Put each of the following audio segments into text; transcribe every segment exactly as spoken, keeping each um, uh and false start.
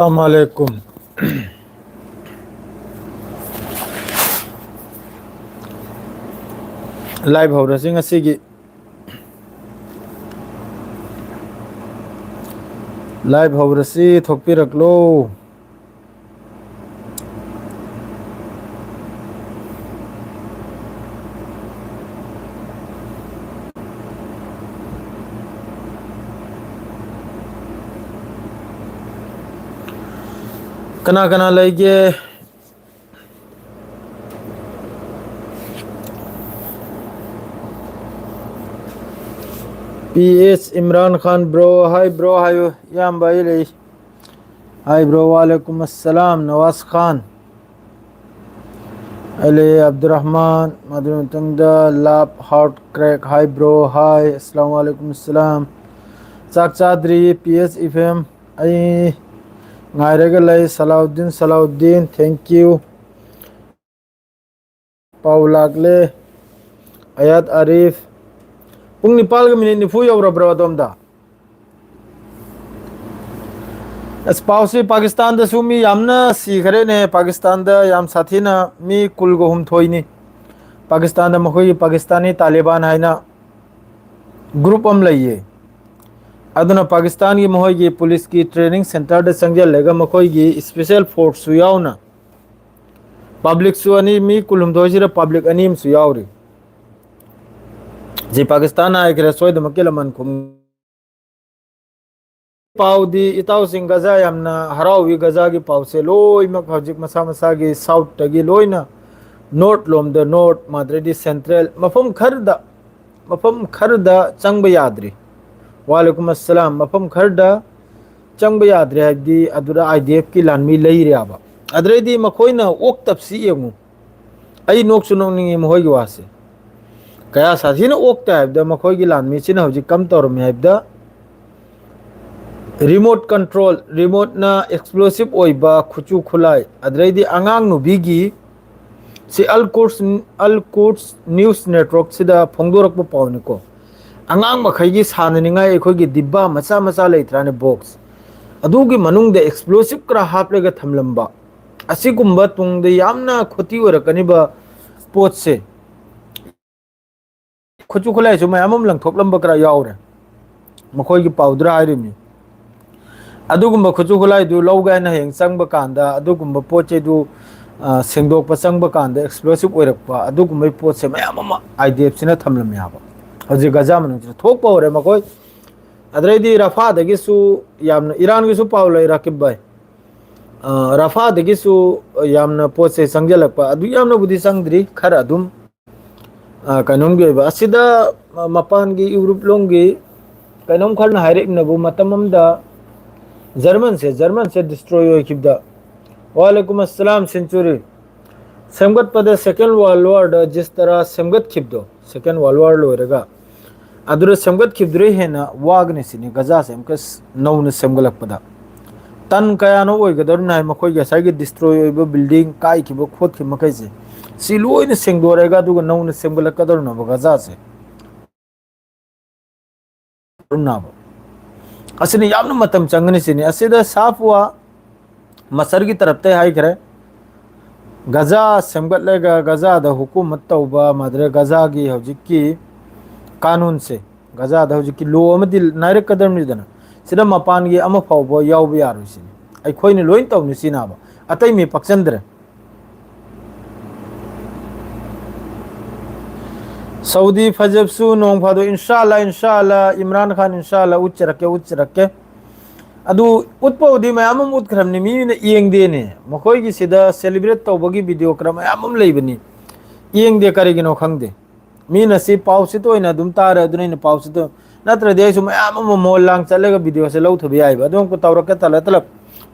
ꯑꯁꯂꯥꯃꯨ ꯑꯂꯥꯏꯀꯨꯝ꯫ Live ꯍꯧꯔꯁꯤ ꯉꯁꯤꯒꯤ꯫ Live ꯍꯧꯔꯁꯤ, ꯊꯣꯛꯄꯤꯔꯛꯂꯣ꯫ ꯀꯅꯥ ꯀꯅꯥ ꯂꯩꯒꯦ? P S Imran Khan bro, hi bro ꯍꯥꯏꯌꯨ꯫ ꯏꯌꯥꯝꯕ ꯑꯩ ꯂꯩ꯫ Hi bro, ꯋꯥꯂꯦꯀꯨꯝ ꯑꯁꯂꯥꯝ ꯅꯋꯥꯖ ꯈꯥꯟ꯫ ꯑꯩ ꯂꯩ ꯑꯕꯗꯨꯔ ꯔꯍꯃꯥꯟ, ꯃꯗꯨꯒꯤ ꯃꯇꯨꯡꯗ Love Heart Crack, hi bro, hi, ꯑꯁꯂꯥꯃꯨ ꯑꯂꯥꯏꯀꯨꯝ ꯑꯁꯂꯥꯝ꯫ ꯆꯥꯛ ꯆꯥꯗ꯭ꯔꯤ, P S F M꯫ ꯑꯩ ꯉꯥꯏꯔꯒ ꯂꯩ꯫ ꯁꯂꯥꯎꯗꯤꯟ, ꯁꯂꯥꯎꯗꯤꯟ, thank you꯫ ꯄꯥꯎ ꯂꯥꯛꯂꯦ꯫ ꯑꯌꯥꯠ ꯑꯥꯔꯤꯐ꯫ ꯄꯨꯡ ꯅꯤꯄꯥꯜꯒ ꯃꯤꯅꯤꯠ ꯅꯤꯐꯨ ꯌꯧꯔꯕ꯭ꯔꯣ ꯑꯗꯣꯝꯗ? ꯑꯁ, ꯄꯥꯎꯁꯤ ꯄꯥꯀꯤꯁꯇꯥꯟꯗꯁꯨ ꯃꯤ ꯌꯥꯝꯅ ꯁꯤꯈꯔꯦꯅꯦ꯫ ꯄꯥꯀꯤꯁꯇꯥꯟꯗ ꯌꯥꯝ ꯁꯥꯊꯤꯅ ꯃꯤ ꯀꯨꯜꯒ ꯍꯨꯝꯊꯣꯏꯅꯤ꯫ ꯄꯥꯀꯤꯁꯇꯥꯟꯗ ꯃꯈꯣꯏꯒꯤ ꯄꯥꯀꯤꯁꯇꯥꯅꯤ ꯇꯥꯂꯤꯕꯥꯟ ꯍꯥꯏꯅ group ꯑꯃ ꯂꯩꯌꯦ꯫ ꯑꯗꯨꯅ ꯄꯥꯀꯤꯁꯇꯥꯟꯒꯤ ꯃꯈꯣꯏꯒꯤ ꯄꯨꯂꯤꯁꯀꯤ training centreꯗ ꯆꯪꯁꯤꯜꯂꯒ ꯃꯈꯣꯏꯒꯤ special forceꯁꯨ ꯌꯥꯎꯅ publicꯁꯨ ꯑꯅꯤ, ꯃꯤ ꯀꯨꯟꯍꯨꯝꯗꯣꯏꯁꯤꯗ public ꯑꯅꯤ ꯑꯃꯁꯨ ꯌꯥꯎꯔꯤ꯫ ꯁꯤ ꯄꯥꯀꯤꯁꯇꯥꯟꯅ ꯍꯥꯏꯈ꯭ꯔꯦ, ꯁꯣꯏꯗꯃꯛꯀꯤ ꯂꯃꯟ ꯈꯨꯝ ꯄꯥꯎꯗꯤ ꯏꯇꯥꯎꯁꯤꯡ ꯒꯖꯥ ꯌꯥꯝꯅ ꯍꯔꯥꯎꯏ꯫ ꯒꯖꯥꯒꯤ ꯄꯥꯎꯁꯦ ꯂꯣꯏꯅꯃꯛ ꯍꯧꯖꯤꯛ ꯃꯁꯥ ꯃꯁꯥꯒꯤ southꯇꯒꯤ ꯂꯣꯏꯅ north ꯂꯣꯝꯗ, north ꯃꯥꯗ꯭ꯔꯗꯤ central ꯃꯐꯝ ꯈꯔꯗ, ꯃꯐꯝ ꯈꯔꯗ ꯆꯪꯕ ꯌꯥꯗ꯭ꯔꯤ꯫ ꯋꯥꯂꯦꯀꯨꯝ ꯑꯁꯂꯥꯝ꯫ ꯃꯐꯝ ꯈꯔꯗ ꯆꯪꯕ ꯌꯥꯗ꯭ꯔꯦ ꯍꯥꯏꯕꯗꯤ ꯑꯗꯨꯗ IDFꯀꯤ ꯂꯥꯟꯃꯤ ꯂꯩꯔꯦꯕ꯫ ꯑꯗꯨꯗꯩꯗꯤ ꯃꯈꯣꯏꯅ ꯑꯣꯛꯇꯕꯁꯤ ꯌꯦꯡꯉꯨ꯫ ꯑꯩ ꯅꯣꯛꯁꯨ ꯅꯣꯛꯅꯤꯡꯉꯤ ꯃꯈꯣꯏꯒꯤ ꯋꯥꯁꯦ꯫ ꯀꯌꯥ ꯁꯥꯊꯤꯅ ꯑꯣꯛꯇꯦ ꯍꯥꯏꯕꯗ ꯃꯈꯣꯏꯒꯤ ꯂꯥꯟꯃꯤꯁꯤꯅ ꯍꯧꯖꯤꯛ ꯀꯝ ꯇꯧꯔꯝꯃꯤ ꯍꯥꯏꯕꯗ remote control, remoteꯅ explosive ꯑꯣꯏꯕ ꯈꯨꯠꯁꯨ ꯈꯨꯠꯂꯥꯏ, ꯑꯗꯨꯗꯩꯗꯤ ꯑꯉꯥꯡ ꯅꯨꯕꯤꯒꯤ ꯁꯤ Al Quds, Al Quds News Networkꯁꯤꯗ ꯐꯣꯡꯗꯣꯔꯛꯄ ꯄꯥꯎꯅꯤꯀꯣ꯫ ꯑꯉꯥꯡ ꯃꯈꯩꯒꯤ ꯁꯥꯟꯅꯅꯤꯡꯉꯥꯏ ꯑꯩꯈꯣꯏꯒꯤ ꯗꯤꯕꯥ ꯃꯆꯥ ꯃꯆꯥ ꯂꯩꯇ꯭ꯔꯥꯅꯦ, box꯫ ꯑꯗꯨꯒꯤ ꯃꯅꯨꯡꯗ explosive ꯈꯔ ꯍꯥꯞꯂꯒ ꯊꯝꯂꯝꯕ, ꯑꯁꯤꯒꯨꯝꯕ ꯇꯨꯡꯗ ꯌꯥꯝꯅ ꯈꯣꯇꯤ ꯑꯣꯏꯔꯛꯀꯅꯤꯕ ꯄꯣꯠꯁꯦ꯫ ꯈꯨꯠꯁꯨ ꯈꯨꯠꯂꯥꯏꯁꯨ ꯃꯌꯥꯝ ꯑꯃ ꯂꯪꯊꯣꯛꯂꯝꯕ ꯈꯔ ꯌꯥꯎꯔꯦ, ꯃꯈꯣꯏꯒꯤ ꯄꯥꯎꯗꯨꯗ ꯍꯥꯏꯔꯤꯕꯅꯤ꯫ ꯑꯗꯨꯒꯨꯝꯕ ꯈꯨꯠꯁꯨ ꯈꯨꯠꯂꯥꯏꯗꯨ ꯂꯧꯒꯦ ꯍꯥꯏꯅ ꯍꯌꯦꯡ ꯆꯪꯕ ꯀꯥꯟꯗ ꯑꯗꯨꯒꯨꯝꯕ ꯄꯣꯠ ꯆꯩꯗꯨ, ꯑ, ꯁꯦꯡꯗꯣꯛꯄ ꯆꯪꯕ ꯀꯥꯟꯗ explosive ꯑꯣꯏꯔꯛꯄ ꯑꯗꯨꯒꯨꯝꯕꯒꯤ ꯄꯣꯠꯁꯦ ꯃꯌꯥꯝ ꯑꯃ IDFꯁꯤꯅ ꯊꯝꯂꯝꯃꯦ ꯍꯥꯏꯕ꯫ ꯍꯧꯖꯤꯛ ꯒꯖꯥ ꯃꯅꯨꯡꯁꯤꯗ ꯊꯣꯛꯄ ꯍꯧꯔꯦ ꯃꯈꯣꯏ꯫ ꯑꯗꯩꯗꯤ ꯔꯐꯥꯗꯒꯤꯁꯨ ꯌꯥꯝꯅ, ꯏꯔꯥꯟꯒꯤꯁꯨ ꯄꯥꯎ ꯂꯩ ꯔꯥꯀꯤꯕ ꯚꯥꯏ꯫ ꯑ, ꯔꯐꯥꯗꯒꯤꯁꯨ ꯌꯥꯝꯅ ꯄꯣꯠ ꯆꯩ ꯆꯪꯁꯤꯜꯂꯛꯄ, ꯑꯗꯨ ꯌꯥꯝꯅꯕꯨꯗꯤ ꯆꯪꯗ꯭ꯔꯤ, ꯈꯔ ꯑꯗꯨꯝ, ꯑ, ꯀꯩꯅꯣꯝꯒꯤ ꯑꯣꯏꯕ꯫ ꯑꯁꯤꯗ, ꯑ, ꯃꯄꯥꯟꯒꯤ ꯌꯨꯔꯨꯞ ꯂꯣꯝꯒꯤ ꯀꯩꯅꯣꯝ ꯈꯔꯅ ꯍꯥꯏꯔꯛꯏꯕꯅꯕꯨ, ꯃꯇꯝ ꯑꯃꯗ ꯖꯔꯃꯟꯁꯦ, ꯖꯔꯃꯟꯁꯦ destroy ꯑꯣꯏꯈꯤꯕꯗ, ꯋꯥꯂꯩꯀꯨꯝ ꯑꯁꯂꯥꯝ ꯁꯦꯟꯆꯨꯔꯤ, ꯁꯦꯝꯒꯠꯄꯗ second world warꯗ ꯖꯤꯁ ꯇꯔꯥ ꯁꯦꯝꯒꯠꯈꯤꯕꯗꯣ, second world war ꯂꯣꯏꯔꯒ ꯑꯗꯨꯗ ꯁꯦꯝꯒꯠꯈꯤꯕꯗꯨꯗ ꯍꯦꯟꯅ ꯋꯥꯒꯅꯤ ꯁꯤꯅꯤ ꯒꯖꯥꯁꯦ ꯑꯃꯨꯛꯀ ꯅꯧꯅ ꯁꯦꯝꯒꯠꯂꯛꯄꯗ꯫ ꯇꯟ ꯀꯌꯥꯅꯣ ꯑꯣꯏꯒꯗꯧꯔꯤꯅꯣ ꯍꯥꯏ, ꯃꯈꯣꯏꯒꯤ ꯉꯁꯥꯏꯒꯤ destroy ꯑꯣꯏꯕ building, ꯀꯥꯏꯈꯤꯕ ꯈꯣꯠꯈꯤꯕ ꯃꯈꯩꯁꯦ, ꯁꯤ ꯂꯣꯏꯅ ꯁꯦꯡꯗꯣꯔꯛꯑꯒ ꯑꯗꯨꯒ ꯅꯧꯅ ꯁꯦꯝꯒꯠꯂꯛꯀꯗꯧꯔꯤꯅꯣꯕ ꯒꯖꯥꯁꯦ꯫ ꯅꯥꯕ꯫ ꯑꯁꯤꯅ ꯌꯥꯝꯅ ꯃꯇꯝ ꯆꯪꯒꯅꯤ ꯁꯤꯅꯤ꯫ ꯑꯁꯤꯗ ꯁꯥꯐꯋꯥ ꯃꯁꯔꯒꯤ ꯇꯔꯞꯇ ꯍꯥꯏꯈ꯭ꯔꯦ, ꯒꯖꯥ ꯁꯦꯝꯒꯠꯂꯒ ꯒꯖꯥꯗ ꯍꯨꯀꯨꯃꯠ ꯇꯧꯕ, ꯃꯗ꯭ꯔꯦ ꯒꯖꯥꯒꯤ ꯍꯧꯖꯤꯛꯀꯤ ꯀꯥꯅꯨꯟꯁꯦ, ꯒꯖꯥꯗ ꯍꯧꯖꯤꯛꯀꯤ ꯂꯣ ꯑꯃꯗꯤ ꯅꯥꯏꯔꯛꯀꯗꯕꯅꯤꯗꯅ, ꯁꯤꯗ ꯃꯄꯥꯟꯒꯤ ꯑꯃ ꯐꯥꯎꯕ ꯌꯥꯎꯕ ꯌꯥꯔꯣꯏ ꯁꯤꯅꯤ꯫ ꯑꯩꯈꯣꯏꯅ ꯂꯣꯏ ꯇꯧꯅꯤ ꯁꯤꯅꯥꯕ, ꯑꯇꯩ ꯃꯤ ꯄꯛꯆꯟꯗ꯭ꯔꯦ꯫ ꯁꯥꯎꯗꯤ ꯐꯖꯕꯁꯨ ꯅꯣꯡ ꯐꯥꯗꯣꯛ, ꯏꯟꯁꯥ ꯑꯜꯂꯥ, ꯏꯟꯁꯥ ꯑꯜꯂꯥ, ꯏꯝꯔꯥꯟ ꯈꯥꯟ, ꯏꯟꯁꯥ ꯑꯜꯂꯥ, ꯎꯠꯆꯔꯛꯀꯦ, ꯎꯠꯆꯔꯛꯀꯦ꯫ ꯑꯗꯨ ꯎꯠꯄꯕꯨꯗꯤ ꯃꯌꯥꯝ ꯑꯃ ꯎꯠꯈ꯭ꯔꯕꯅꯤ, ꯃꯤꯅ ꯌꯦꯡꯗꯦꯅꯦ꯫ ꯃꯈꯣꯏꯒꯤ ꯁꯤꯗ celebrate ꯇꯧꯕꯒꯤ video ꯈꯔ ꯃꯌꯥꯝ ꯑꯃ ꯂꯩꯕꯅꯤ, ꯌꯦꯡꯗꯦ, ꯀꯔꯤꯒꯤꯅꯣ ꯈꯪꯗꯦ꯫ ꯃꯤꯅ ꯁꯤ ꯄꯥꯎꯁꯤꯇ ꯑꯣꯏꯅ ꯑꯗꯨꯝ ꯇꯥꯔꯦ, ꯑꯗꯨꯅ ꯑꯩꯅ ꯄꯥꯎꯁꯤꯇ ꯅꯠꯇ꯭ꯔꯗꯤ ꯑꯩꯁꯨ ꯃꯌꯥꯝ ꯑꯃ ꯃꯣꯜ ꯂꯥꯡ ꯆꯠꯂꯒ videoꯁꯦ ꯂꯧꯊꯕ ꯌꯥꯏꯕ꯫ ꯑꯗꯨ ꯑꯃꯨꯛꯀ ꯇꯧꯔꯛꯀꯦ, ꯇꯜꯂ ꯇꯜꯂꯞ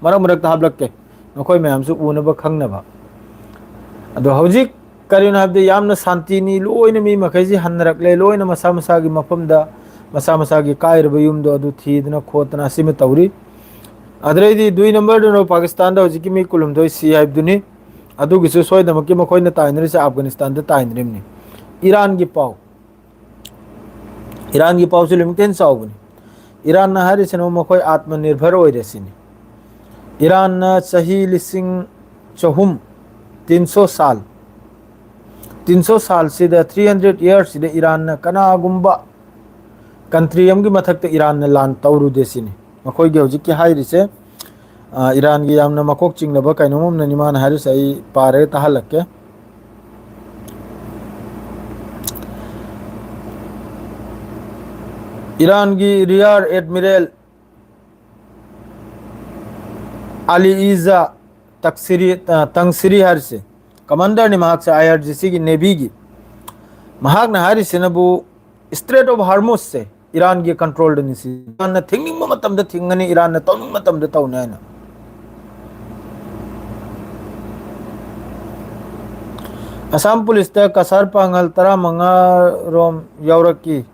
ꯃꯔꯛ ꯃꯔꯛꯇ ꯍꯥꯞꯂꯛꯀꯦ, ꯅꯈꯣꯏ ꯃꯌꯥꯝꯁꯨ ꯎꯅꯕ ꯈꯪꯅꯕ꯫ ꯑꯗꯣ ꯍꯧꯖꯤꯛ ꯀꯔꯤꯅꯣ ꯍꯥꯏꯕꯗ ꯌꯥꯝꯅ ꯁꯥꯟꯇꯤꯅꯤ, ꯂꯣꯏꯅ ꯃꯤ ꯃꯈꯩꯁꯤ ꯍꯟꯅꯔꯛꯂꯦ, ꯂꯣꯏꯅ ꯃꯁꯥ ꯃꯁꯥꯒꯤ ꯃꯐꯝꯗ, ꯃꯁꯥ ꯃꯁꯥꯒꯤ ꯀꯥꯏꯔꯕ ꯌꯨꯝꯗꯣ ꯑꯗꯨ ꯊꯤꯗꯅ ꯈꯣꯠꯇꯅ ꯑꯁꯤꯃ ꯇꯧꯔꯤ꯫ ꯑꯗꯨꯗꯩꯗꯤ ꯗꯨꯏ ꯅꯝꯕꯔꯗꯨꯅ ꯄꯥꯀꯤꯁꯇꯥꯟꯗ ꯍꯧꯖꯤꯛꯀꯤ ꯃꯤ ꯀꯨꯟꯍꯨꯝꯗꯣꯏ ꯁꯤ ꯍꯥꯏꯕꯗꯨꯅꯤ꯫ ꯑꯗꯨꯒꯤꯁꯨ ꯁꯣꯏꯗꯅꯃꯛꯀꯤ ꯃꯈꯣꯏꯅ ꯇꯥꯏꯅꯔꯤꯁꯦ ꯑꯐꯒꯥꯅꯤꯁꯇꯥꯟꯗ ꯇꯥꯏꯅꯔꯤꯕꯅꯤ꯫ ꯏꯔꯥꯟꯒꯤ ꯄꯥꯎ, ꯏꯔꯥꯟꯒꯤ ꯄꯥꯎꯁꯤ ꯂꯣꯏꯃꯛꯇꯩ ꯍꯦꯟꯅ ꯆꯥꯎꯕꯅꯤ꯫ ꯏꯔꯥꯟꯅ ꯍꯥꯏꯔꯤꯁꯤꯅ ꯃꯈꯣꯏ ꯑꯥꯠꯃ ꯅꯤꯔꯚꯔ ꯑꯣꯏꯔꯦ ꯁꯤꯅꯤ꯫ ꯏꯔꯥꯟꯅ ꯆꯍꯤ ꯂꯤꯁꯤꯡ ꯆꯍꯨꯝ, ꯇꯤꯟꯁꯣ ꯁꯥꯜ, ꯇꯤꯟꯁꯣ ꯁꯥꯜꯁꯤꯗ, ꯊ꯭ꯔꯤ ꯍꯟꯗ꯭ꯔꯦꯠ ꯏꯌꯥꯔꯁꯤꯗ ꯏꯔꯥꯟꯅ ꯀꯅꯥꯒꯨꯝꯕ ꯀꯟꯇ꯭ꯔꯤ ꯑꯃꯒꯤ ꯃꯊꯛꯇ ꯏꯔꯥꯟꯅ ꯂꯥꯟ ꯇꯧꯔꯨꯗꯦ ꯁꯤꯅꯤ꯫ ꯃꯈꯣꯏꯒꯤ ꯍꯧꯖꯤꯛꯀꯤ ꯍꯥꯏꯔꯤꯁꯦ, ꯑ, ꯏꯔꯥꯟꯒꯤ ꯌꯥꯝꯅ ꯃꯀꯣꯛ ꯆꯤꯡꯂꯕ ꯀꯩꯅꯣꯝ ꯑꯃꯅꯅꯤ ꯃꯥꯅ ꯍꯥꯏꯔꯤꯁꯦ꯫ ꯑꯩ ꯄꯥꯔꯒ ꯇꯥꯍꯜꯂꯛꯀꯦ꯫ ꯏꯔꯥꯟꯒꯤ ꯔꯤꯌꯥꯔ ꯑꯦꯗꯃꯤꯔꯦꯜ ꯑꯂꯤ ꯏꯖꯥ ꯇꯛꯁꯤꯔꯤ, ꯑ, ꯇꯪꯁꯤꯔꯤ ꯍꯥꯏꯔꯤꯁꯦ, ꯀꯃꯥꯟꯗꯔꯅꯤ ꯃꯍꯥꯛꯁꯦ, ꯑꯥꯏ ꯑꯥꯔ ꯖꯤ ꯁꯤꯒꯤ, ꯅꯦꯚꯤꯒꯤ꯫ ꯃꯍꯥꯛꯅ ꯍꯥꯏꯔꯤꯁꯤꯅꯕꯨ, ꯏꯁꯇ꯭ꯔꯦꯠ ꯑꯣꯐ ꯍꯥꯔꯃꯨꯁꯁꯦ ꯏꯔꯥꯟꯒꯤ ꯀꯟꯇ꯭ꯔꯣꯜꯗꯅꯤ ꯁꯤ꯫ ꯏꯔꯥꯟꯅ ꯊꯤꯡꯅꯤꯡꯕ ꯃꯇꯝꯗ ꯊꯤꯡꯒꯅꯤ, ꯏꯔꯥꯟꯅ ꯇꯧꯅꯤꯡꯕ ꯃꯇꯝꯗ ꯇꯧꯅꯤ ꯍꯥꯏꯅ꯫ ꯑꯁꯥꯝ ꯄꯨꯂꯤꯁꯇ ꯀꯁꯥꯔ ꯄꯥꯡꯒꯜ ꯇꯔꯥꯃꯉꯥ ꯔꯣꯝ ꯌꯥꯎꯔꯛꯈꯤ꯫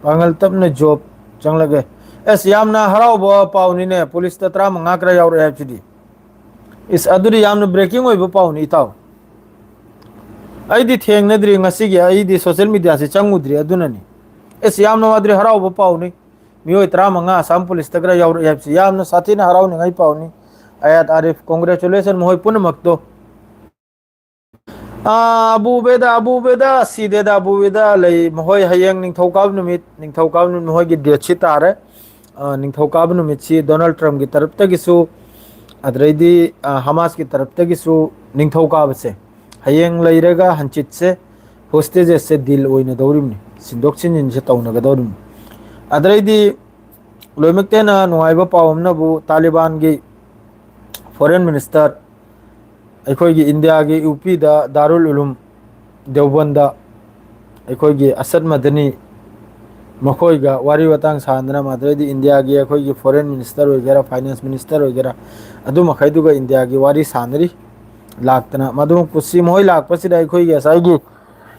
ꯄꯥꯡꯒꯜ ꯇꯞꯅ ꯖꯣꯕ ꯆꯪꯂꯒꯦ꯫ ꯑꯁ, ꯌꯥꯝꯅ ꯍꯔꯥꯎꯕ ꯄꯥꯎꯅꯤꯅꯦ, ꯄꯨꯂꯤꯁꯇ ꯇꯔꯥꯃꯉꯥ ꯈꯔ ꯌꯥꯎꯔꯛꯑꯦ ꯍꯥꯏꯕꯁꯤꯗꯤ꯫ ꯏꯁ, ꯑꯗꯨꯗꯤ ꯌꯥꯝꯅ ꯕ꯭ꯔꯦꯀꯤꯡ ꯑꯣꯏꯕ ꯄꯥꯎꯅꯤ, ꯏꯇꯥꯎ꯫ ꯑꯩꯗꯤ ꯊꯦꯡꯅꯗ꯭ꯔꯤ ꯉꯁꯤꯒꯤ, ꯑꯩꯗꯤ ꯁꯣꯁꯤꯌꯦꯜ ꯃꯤꯗꯤꯌꯥꯁꯤ ꯆꯪꯉꯨꯗ꯭ꯔꯤ, ꯑꯗꯨꯅꯅꯤ꯫ ꯑꯦꯁ, ꯌꯥꯝꯅ ꯋꯥꯗ꯭ꯔꯤ, ꯍꯔꯥꯎꯕ ꯄꯥꯎꯅꯤ꯫ ꯃꯤꯑꯣꯏ ꯇꯔꯥꯃꯉꯥ ꯑꯁꯥꯝ ꯄꯨꯂꯤꯁꯇ ꯈꯔ ꯌꯥꯎꯔꯛꯑꯦ ꯍꯥꯏꯕꯁꯤ ꯌꯥꯝꯅ ꯁꯥꯊꯤꯅ ꯍꯔꯥꯎꯅꯤꯡꯉꯥꯏ ꯄꯥꯎꯅꯤ꯫ ꯑꯌꯥꯠ ꯑꯥꯔꯤꯐ, ꯀꯣꯡꯒ꯭ꯔꯦꯆꯨꯂꯦꯁꯟ ꯃꯈꯣꯏ ꯄꯨꯝꯅꯃꯛꯇꯣ꯫ ꯑꯥ, ꯑꯕꯨꯕꯦꯗ, ꯑꯕꯨꯕꯦꯗ ꯁꯤꯗꯦꯗ, ꯑꯕꯨꯕꯦꯗ ꯂꯩ꯫ ꯃꯈꯣꯏ ꯍꯌꯦꯡ ꯅꯤꯡꯊꯧꯀꯥꯕ ꯅꯨꯃꯤꯠ, ꯅꯤꯡꯊꯧꯀꯥꯕ ꯅꯨꯃꯤꯠ ꯃꯈꯣꯏꯒꯤ ꯗꯦꯠꯁꯤ ꯇꯥꯔꯦ꯫ ꯑꯥ, ꯅꯤꯡꯊꯧꯀꯥꯕ ꯅꯨꯃꯤꯠꯁꯤ ꯗꯣꯅꯥꯜꯗ ꯇ꯭ꯔꯝꯞꯀꯤ ꯇꯔꯞꯇꯒꯤꯁꯨ, ꯑꯗꯩꯗꯤ, ꯑꯥ, ꯍꯃꯥꯁꯀꯤ ꯇꯔꯞꯇꯒꯤꯁꯨ ꯅꯤꯡꯊꯧꯀꯥꯕꯁꯦ, ꯍꯌꯦꯡ ꯂꯩꯔꯒ ꯍꯪꯆꯤꯠꯁꯦ ꯍꯣꯁꯇꯦꯖꯦꯁꯁꯦ ꯗꯤꯜ ꯑꯣꯏꯅꯗꯧꯔꯤꯕꯅꯤ, ꯁꯤꯟꯗꯣꯛ ꯁꯤꯟꯖꯤꯟꯁꯦ ꯇꯧꯅꯒꯗꯧꯔꯤꯕꯅꯤ꯫ ꯑꯗꯩꯗꯤ ꯂꯣꯏꯅꯃꯛꯇ ꯍꯦꯟꯅ ꯅꯨꯡꯉꯥꯏꯕ ꯄꯥꯎ ꯑꯃꯅꯕꯨ, ꯇꯥꯂꯤꯕꯥꯟꯒꯤ ꯐꯣꯔꯦꯟ ꯃꯤꯅꯤꯁꯇꯔ, ꯑꯩꯈꯣꯏꯒꯤ ꯏꯟꯗꯤꯌꯥꯒꯤ ꯌꯨ ꯄꯤꯗ ꯗꯥꯔꯨꯜ ꯎꯂꯨꯝ ꯗꯦꯎꯕꯟꯗ ꯑꯩꯈꯣꯏꯒꯤ ꯑꯁꯗ ꯃꯗꯅꯤ ꯃꯈꯣꯏꯒ ꯋꯥꯔꯤ ꯋꯥꯇꯥꯡ ꯁꯥꯟꯗꯅ, ꯃꯗꯨꯗꯩꯗꯤ ꯏꯟꯗꯤꯌꯥꯒꯤ ꯑꯩꯈꯣꯏꯒꯤ ꯐꯣꯔꯦꯟ ꯃꯤꯅꯤꯁꯇꯔ ꯑꯣꯏꯒꯦꯔꯥ, ꯐꯥꯏꯅꯥꯟꯁ ꯃꯤꯅꯤꯁꯇꯔ ꯑꯣꯏꯒꯦꯔꯥ, ꯑꯗꯨ ꯃꯈꯩꯗꯨꯒ ꯏꯟꯗꯤꯌꯥꯒꯤ ꯋꯥꯔꯤ ꯁꯥꯟꯅꯔꯤ ꯂꯥꯛꯇꯅ꯫ ꯃꯗꯨ ꯀꯨꯁꯤ ꯃꯈꯣꯏ ꯂꯥꯛꯄꯁꯤꯗ ꯑꯩꯈꯣꯏꯒꯤ ꯉꯁꯥꯏꯒꯤ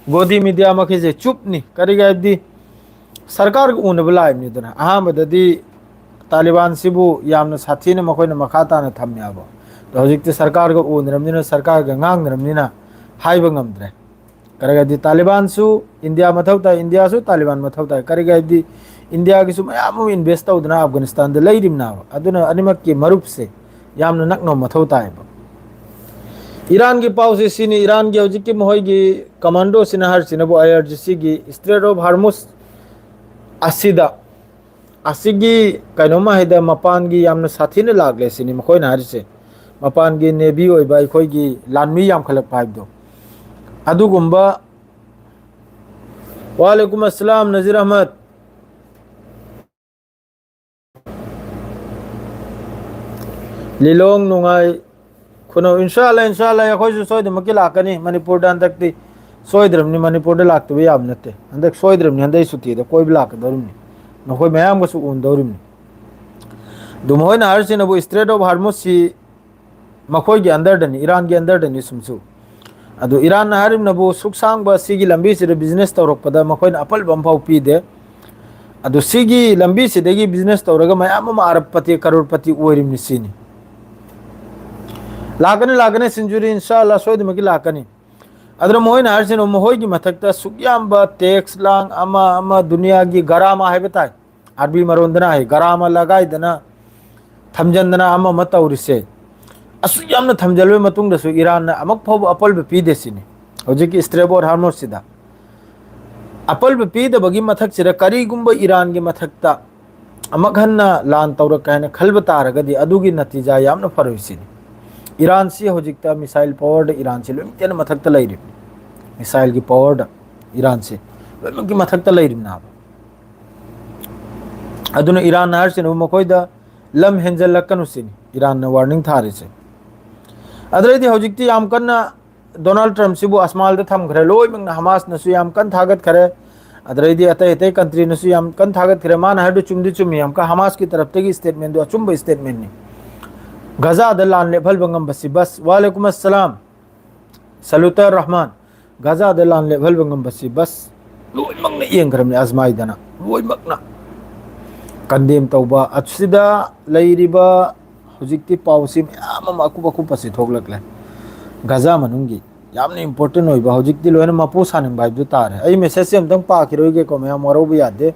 ꯒꯣꯗꯤ ꯃꯤꯗꯤꯌꯥ ꯃꯈꯩꯁꯦ ꯆꯨꯞꯅꯤ꯫ ꯀꯔꯤꯒꯤ ꯍꯥꯏꯕꯗꯤ ꯁꯔꯀꯥꯔꯒ ꯎꯅꯕ ꯂꯥꯛꯏꯕꯅꯤꯗꯅ꯫ ꯑꯍꯥꯟꯕꯗꯗꯤ ꯇꯥꯂꯤꯕꯥꯟꯁꯤꯕꯨ ꯌꯥꯝꯅ ꯁꯥꯊꯤꯅ ꯃꯈꯣꯏꯅ ꯃꯈꯥ ꯇꯥꯅ ꯊꯝꯃꯦ ꯍꯥꯏꯕ꯫ ꯑꯗꯣ ꯍꯧꯖꯤꯛꯇꯤ ꯁꯔꯀꯥꯔꯒ ꯎꯅꯔꯕꯅꯤꯅ, ꯁꯔꯀꯥꯔꯒ ꯉꯥꯡꯅꯔꯕꯅꯤꯅ ꯍꯥꯏꯕ ꯉꯝꯗ꯭ꯔꯦ꯫ ꯀꯔꯤꯒꯤ ꯍꯥꯏꯗꯤ ꯇꯥꯂꯤꯕꯥꯟꯁꯨ ꯏꯟꯗꯤꯌꯥ ꯃꯊꯧ ꯇꯥꯏ, ꯏꯟꯗꯤꯌꯥꯁꯨ ꯇꯥꯂꯤꯕꯥꯟ ꯃꯊꯧ ꯇꯥꯏ꯫ ꯀꯔꯤꯒꯤ ꯍꯥꯏꯗꯤ ꯏꯟꯗꯤꯌꯥꯒꯤꯁꯨ ꯃꯌꯥꯝ ꯑꯃ invest ꯇꯧꯗꯅ ꯑꯐꯒꯥꯅꯤꯁꯇꯥꯟꯗ ꯂꯩꯔꯤꯕꯅꯦꯕ꯫ ꯑꯗꯨꯅ ꯑꯅꯤꯃꯛꯀꯤ ꯃꯔꯨꯞꯁꯦ ꯌꯥꯝꯅ ꯅꯛꯅꯕ ꯃꯊꯧ ꯇꯥꯏꯌꯦꯕ꯫ ꯏꯔꯥꯟꯒꯤ ꯄꯥꯎꯁꯦ ꯁꯤꯅꯤ, ꯏꯔꯥꯟꯒꯤ ꯍꯧꯖꯤꯛꯀꯤ ꯃꯈꯣꯏꯒꯤ ꯀꯃꯥꯟꯗꯣꯁꯤꯅ ꯍꯥꯏꯔꯤꯁꯤꯅꯕꯨ ꯑꯥꯏ ꯑꯥꯔ ꯖꯤ ꯁꯤꯒꯤ Strait of Hormuz ꯑꯁꯤꯗ, ꯑꯁꯤꯒꯤ ꯀꯩꯅꯣꯝꯃ ꯍꯥꯏꯗ ꯃꯄꯥꯟꯒꯤ ꯌꯥꯝꯅ ꯁꯥꯊꯤꯅ ꯂꯥꯛꯂꯦ ꯁꯤꯅꯤ ꯃꯈꯣꯏꯅ ꯍꯥꯏꯔꯤꯁꯦ꯫ ꯃꯄꯥꯟꯒꯤ ꯅꯦꯚꯤ ꯑꯣꯏꯕ ꯑꯩꯈꯣꯏꯒꯤ ꯂꯥꯟꯃꯤ ꯌꯥꯝꯈꯠꯂꯛꯄ ꯍꯥꯏꯕꯗꯣ, ꯑꯗꯨꯒꯨꯝꯕ꯫ ꯋꯥꯂꯦꯀꯨꯝ ꯑꯁꯂꯥꯝ ꯅꯖꯤꯔ ꯑꯍꯃꯗ꯫ ꯂꯤꯂꯣꯡ ꯅꯨꯡꯉꯥꯏ ꯈꯨꯅꯧ, ꯏꯟꯁꯥ ꯑꯜꯂꯥ, ꯏꯟꯁꯥ ꯑꯜꯂꯥ, ꯑꯩꯈꯣꯏꯁꯨ ꯁꯣꯏꯗꯅꯃꯛꯀꯤ ꯂꯥꯛꯀꯅꯤ ꯃꯅꯤꯄꯨꯔꯗ ꯍꯟꯗꯛꯇꯤ꯫ ꯁꯣꯏꯗ꯭ꯔꯕꯅꯤ, ꯃꯅꯤꯄꯨꯔꯗ ꯂꯥꯛꯇꯕ ꯌꯥꯕ ꯅꯠꯇꯦ꯫ ꯍꯟꯗꯛ ꯁꯣꯏꯗ꯭ꯔꯕꯅꯤ, ꯍꯟꯗꯛ ꯁꯨꯇꯤꯗ ꯀꯣꯏꯕ ꯂꯥꯛꯀꯗꯧꯔꯤꯕꯅꯤ, ꯅꯈꯣꯏ ꯃꯌꯥꯝꯒꯁꯨ ꯎꯅꯗꯧꯔꯤꯕꯅꯤ꯫ ꯑꯗꯨ ꯃꯈꯣꯏꯅ ꯍꯥꯏꯔꯤꯁꯤꯅꯕꯨ Strait of Hormuzꯁꯤ ꯃꯈꯣꯏꯒꯤ underꯗꯅꯤ, ꯏꯔꯥꯟꯒꯤ underꯗꯅꯤ ꯁꯨꯝꯁꯨ꯫ ꯑꯗꯨ ꯏꯔꯥꯟꯅ ꯍꯥꯏꯔꯤꯕꯅꯕꯨ ꯁꯨꯛ ꯁꯥꯡꯕ ꯁꯤꯒꯤ ꯂꯝꯕꯤꯁꯤꯗ business ꯇꯧꯔꯛꯄꯗ ꯃꯈꯣꯏꯅ ꯑꯄꯜꯕ ꯑꯃꯐꯥꯎ ꯄꯤꯗꯦ꯫ ꯑꯗꯨ ꯁꯤꯒꯤ ꯂꯝꯕꯤꯁꯤꯗꯒꯤ business ꯇꯧꯔꯒ ꯃꯌꯥꯝ ꯑꯃ ꯑꯔꯕꯄꯇꯤ, ꯀꯔꯣꯔꯄꯇꯤ ꯑꯣꯏꯔꯤꯕꯅꯤ ꯁꯤꯅꯤ꯫ ꯂꯥꯛꯀꯅꯤ, ꯂꯥꯛꯀꯅꯤ, ꯁꯤꯟꯖꯨꯔꯤ, ꯏꯟꯁꯥ ꯑꯜꯂꯥ, ꯁꯣꯏꯗꯅꯃꯛꯀꯤ ꯂꯥꯛꯀꯅꯤ꯫ ꯑꯗꯨꯅ ꯃꯈꯣꯏꯅ ꯍꯥꯏꯔꯤꯁꯤꯅ ꯃꯈꯣꯏꯒꯤ ꯃꯊꯛꯇ ꯁꯨꯛ ꯌꯥꯝꯕ tax ꯂꯥꯡ ꯑꯃ ꯑꯃ ꯗꯨꯅꯤꯌꯥꯒꯤ ꯒꯔꯥꯃꯥ ꯍꯥꯏꯕ ꯇꯥꯏ, ꯑꯥꯔꯕꯤ ꯃꯔꯣꯟꯗꯅ ꯍꯥꯏ, ꯒꯔꯥꯃꯥ ꯂꯒꯥꯏꯗꯅ ꯊꯝꯖꯟꯗꯅ ꯑꯃ ꯑꯃ ꯇꯧꯔꯤꯁꯦ, ꯑꯁꯨꯛ ꯌꯥꯝꯅ ꯊꯝꯖꯜꯂꯕ ꯃꯇꯨꯡꯗꯁꯨ ꯏꯔꯥꯟꯅ ꯑꯃꯨꯛ ꯐꯥꯎꯕ ꯑꯄꯜꯕ ꯄꯤꯗꯦ ꯁꯤꯅꯤ꯫ ꯍꯧꯖꯤꯛꯀꯤ Strait of Hormuzꯁꯤꯗ ꯑꯄꯜꯕ ꯄꯤꯗꯕꯒꯤ ꯃꯊꯛꯁꯤꯗ ꯀꯔꯤꯒꯨꯝꯕ ꯏꯔꯥꯟꯒꯤ ꯃꯊꯛꯇ ꯑꯃꯨꯛ ꯍꯟꯅ ꯂꯥꯟ ꯇꯧꯔꯛꯀꯦ ꯍꯥꯏꯅ ꯈꯜꯕ ꯇꯥꯔꯒꯗꯤ ꯑꯗꯨꯒꯤ ꯅꯇꯤꯖꯥ ꯌꯥꯝꯅ ꯐꯔꯣꯏ ꯁꯤꯅꯤ꯫ ꯏꯔꯥꯟꯁꯤ ꯍꯧꯖꯤꯛꯇ missile powerꯗ ꯏꯔꯥꯟꯁꯤ ꯂꯣꯏꯅꯃꯛꯇꯅ ꯃꯊꯛꯇ ꯂꯩꯔꯤꯕꯅꯤ꯫ Missileꯒꯤ powerꯗ ꯏꯔꯥꯟꯁꯤ ꯂꯣꯏꯅꯃꯛꯀꯤ ꯃꯊꯛꯇ ꯂꯩꯔꯤꯕꯅꯦꯕ꯫ ꯑꯗꯨꯅ ꯏꯔꯥꯟꯅ ꯍꯥꯏꯔꯤꯁꯤꯅꯕꯨ ꯃꯈꯣꯏꯗ ꯂꯝ ꯍꯦꯟꯖꯜꯂꯛꯀꯅꯨ ꯁꯤꯅꯤ ꯏꯔꯥꯟꯅ warning ꯊꯥꯔꯤꯁꯦ꯫ ꯑꯗꯨꯗꯩꯗꯤ ꯍꯧꯖꯤꯛꯇꯤ ꯌꯥꯝ ꯀꯟꯅ ꯗꯣꯅꯥꯜꯗ ꯇ꯭ꯔꯝꯞꯁꯤꯕꯨ ꯑꯁꯃꯥꯜꯗ ꯊꯝꯈ꯭ꯔꯦ, ꯂꯣꯏꯅꯃꯛꯅ ꯍꯃꯥꯁꯅꯁꯨ ꯌꯥꯝ ꯀꯟꯅ ꯊꯥꯒꯠꯈ꯭ꯔꯦ, ꯑꯗꯨꯗꯩꯗꯤ ꯑꯇꯩ ꯑꯇꯩ countryꯅꯁꯨ ꯌꯥꯝ ꯀꯟꯅ ꯊꯥꯒꯠꯈ꯭ꯔꯦ꯫ ꯃꯥꯅ ꯍꯥꯏꯕꯗꯨ ꯆꯨꯝꯗꯤ ꯆꯨꯝꯃꯤ, ꯌꯥꯝ ꯀꯟꯅ ꯍꯃꯥꯁꯀꯤ ꯇꯔꯞꯇꯒꯤ statementꯗꯨ ꯑꯆꯨꯝꯕ statementꯅꯤ꯫ ꯒꯖꯥꯗ ꯂꯥꯟ ꯂꯦꯞꯍꯜꯕ ꯉꯝꯕꯁꯤ ꯕꯁ꯫ ꯋꯥꯂꯦꯀꯨꯝ ꯑꯁꯂꯥꯝ꯫ ꯁꯂꯨꯇꯔ ꯔꯍꯃꯥꯟ꯫ ꯒꯖꯥꯗ ꯂꯥꯟ ꯂꯦꯞꯍꯜꯕ ꯉꯝꯕꯁꯤ ꯕꯁ꯫ ꯂꯣꯏꯅꯃꯛꯅ ꯌꯦꯡꯈ꯭ꯔꯕꯅꯤ ꯑꯖꯃꯥꯏꯗꯅ, ꯂꯣꯏꯅꯃꯛꯅ condemn ꯇꯧꯕ꯫ ꯑꯁꯤꯗ ꯂꯩꯔꯤꯕ ꯍꯧꯖꯤꯛꯇꯤ ꯄꯥꯎꯁꯤ ꯃꯌꯥꯝ ꯑꯃ ꯑꯀꯨꯞ ꯑꯀꯨꯞꯄꯁꯤ ꯊꯣꯛꯂꯛꯂꯦ꯫ ꯒꯖꯥ ꯃꯅꯨꯡꯒꯤ ꯌꯥꯝꯅ important ꯑꯣꯏꯕ, ꯍꯧꯖꯤꯛꯇꯤ ꯂꯣꯏꯅ ꯃꯄꯨ ꯁꯥꯅꯤꯡꯕ ꯍꯥꯏꯕꯗꯨ ꯇꯥꯔꯦ꯫ ꯑꯩ messageꯁꯦ ꯑꯝꯇꯪ ꯄꯥꯈꯤꯔꯣꯏꯒꯦꯀꯣ, ꯃꯌꯥꯝ ꯋꯥꯔꯧꯕ ꯌꯥꯗꯦ꯫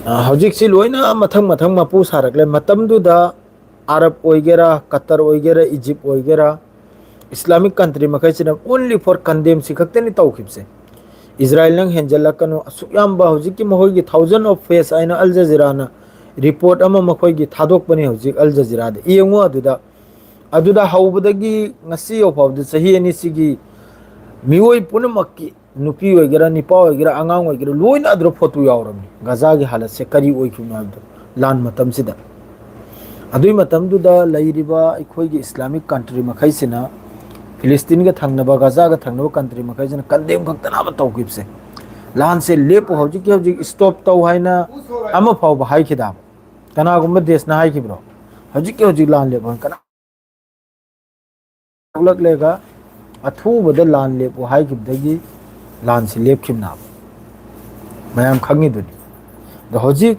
ꯑ, ꯍꯧꯖꯤꯛꯁꯤ ꯂꯣꯏꯅ ꯃꯊꯪ ꯃꯊꯪ ꯃꯄꯨ ꯁꯥꯔꯛꯂꯦ꯫ ꯃꯇꯝꯗꯨꯗ ꯑꯔꯕ ꯑꯣꯏꯒꯦꯔꯥ, ꯀꯇꯔ ꯑꯣꯏꯒꯦꯔꯥ, ꯏꯖꯤꯞ ꯑꯣꯏꯒꯦꯔꯥ, Islamic country ꯃꯈꯩꯁꯤꯅ only for condemn ꯁꯤ ꯈꯛꯇꯅꯤ ꯇꯧꯈꯤꯕꯁꯦ꯫ ꯏꯖꯔꯥꯏꯜꯅ ꯍꯦꯟꯖꯜꯂꯛꯀꯅꯨ, ꯑꯁꯨꯛ ꯌꯥꯝꯕ ꯍꯧꯖꯤꯛꯀꯤ ꯃꯈꯣꯏꯒꯤ thousand of face ꯍꯥꯏꯅ ꯑꯜ ꯖꯖꯤꯔꯥꯅ report ꯑꯃ ꯃꯈꯣꯏꯒꯤ ꯊꯥꯗꯣꯛꯄꯅꯤ ꯍꯧꯖꯤꯛ ꯑꯜ ꯖꯖꯤꯔꯥꯗ꯫ ꯌꯦꯡꯉꯨ ꯑꯗꯨꯗ, ꯑꯗꯨꯗ ꯍꯧꯕꯗꯒꯤ ꯉꯁꯤ ꯌꯧꯐꯥꯎꯕꯗ ꯆꯍꯤ ꯑꯅꯤꯁꯤꯒꯤ ꯃꯤꯑꯣꯏ ꯄꯨꯝꯅꯃꯛꯀꯤ, ꯅꯨꯄꯤ ꯑꯣꯏꯒꯦꯔꯥ, ꯅꯨꯄꯥ ꯑꯣꯏꯒꯦꯔꯥ, ꯑꯉꯥꯡ ꯑꯣꯏꯒꯦꯔꯥ, ꯂꯣꯏꯅ ꯑꯗꯨꯗ ꯐꯣꯇꯣ ꯌꯥꯎꯔꯕꯅꯤ꯫ ꯒꯖꯥꯒꯤ ꯍꯥꯂꯠꯁꯦ ꯀꯔꯤ ꯑꯣꯏꯈꯤꯕꯅꯣ ꯍꯥꯏꯕꯗꯣ, ꯂꯥꯟ ꯃꯇꯝꯁꯤꯗ꯫ ꯑꯗꯨꯒꯤ ꯃꯇꯝꯗꯨꯗ ꯂꯩꯔꯤꯕ ꯑꯩꯈꯣꯏꯒꯤ Islamic country ꯃꯈꯩꯁꯤꯅ, ꯐꯤꯂꯤꯁꯇꯤꯟꯒ ꯊꯪꯅꯕ, ꯒꯖꯥꯒ ꯊꯪꯅꯕ country ꯃꯈꯩꯁꯤꯅ condemn ꯈꯛꯇꯅꯕ ꯇꯧꯈꯤꯕꯁꯦ꯫ ꯂꯥꯟꯁꯦ ꯂꯦꯞꯄꯨ, ꯍꯧꯖꯤꯛꯀꯤ ꯍꯧꯖꯤꯛ stop ꯇꯧ ꯍꯥꯏꯅ ꯑꯃ ꯐꯥꯎꯕ ꯍꯥꯏꯈꯤꯗꯕ? ꯀꯅꯥꯒꯨꯝꯕ ꯗꯦꯁꯅ ꯍꯥꯏꯈꯤꯕ꯭ꯔꯣ? ꯍꯧꯖꯤꯛꯀꯤ ꯍꯧꯖꯤꯛ ꯂꯥꯟ ꯂꯦꯞꯄꯨ ꯍꯥꯏꯅ ꯀꯅꯥ ꯊꯣꯛꯂꯛꯂꯒ ꯑꯊꯨꯕꯗ ꯂꯥꯟ ꯂꯦꯞꯄꯨ ꯍꯥꯏꯈꯤꯕꯗꯒꯤ ꯂꯥꯟꯁꯤ ꯂꯦꯞꯈꯤꯕꯅꯦꯕ꯫ ꯃꯌꯥꯝ ꯈꯪꯉꯤꯗꯨꯅꯤ꯫ ꯑꯗꯣ ꯍꯧꯖꯤꯛ,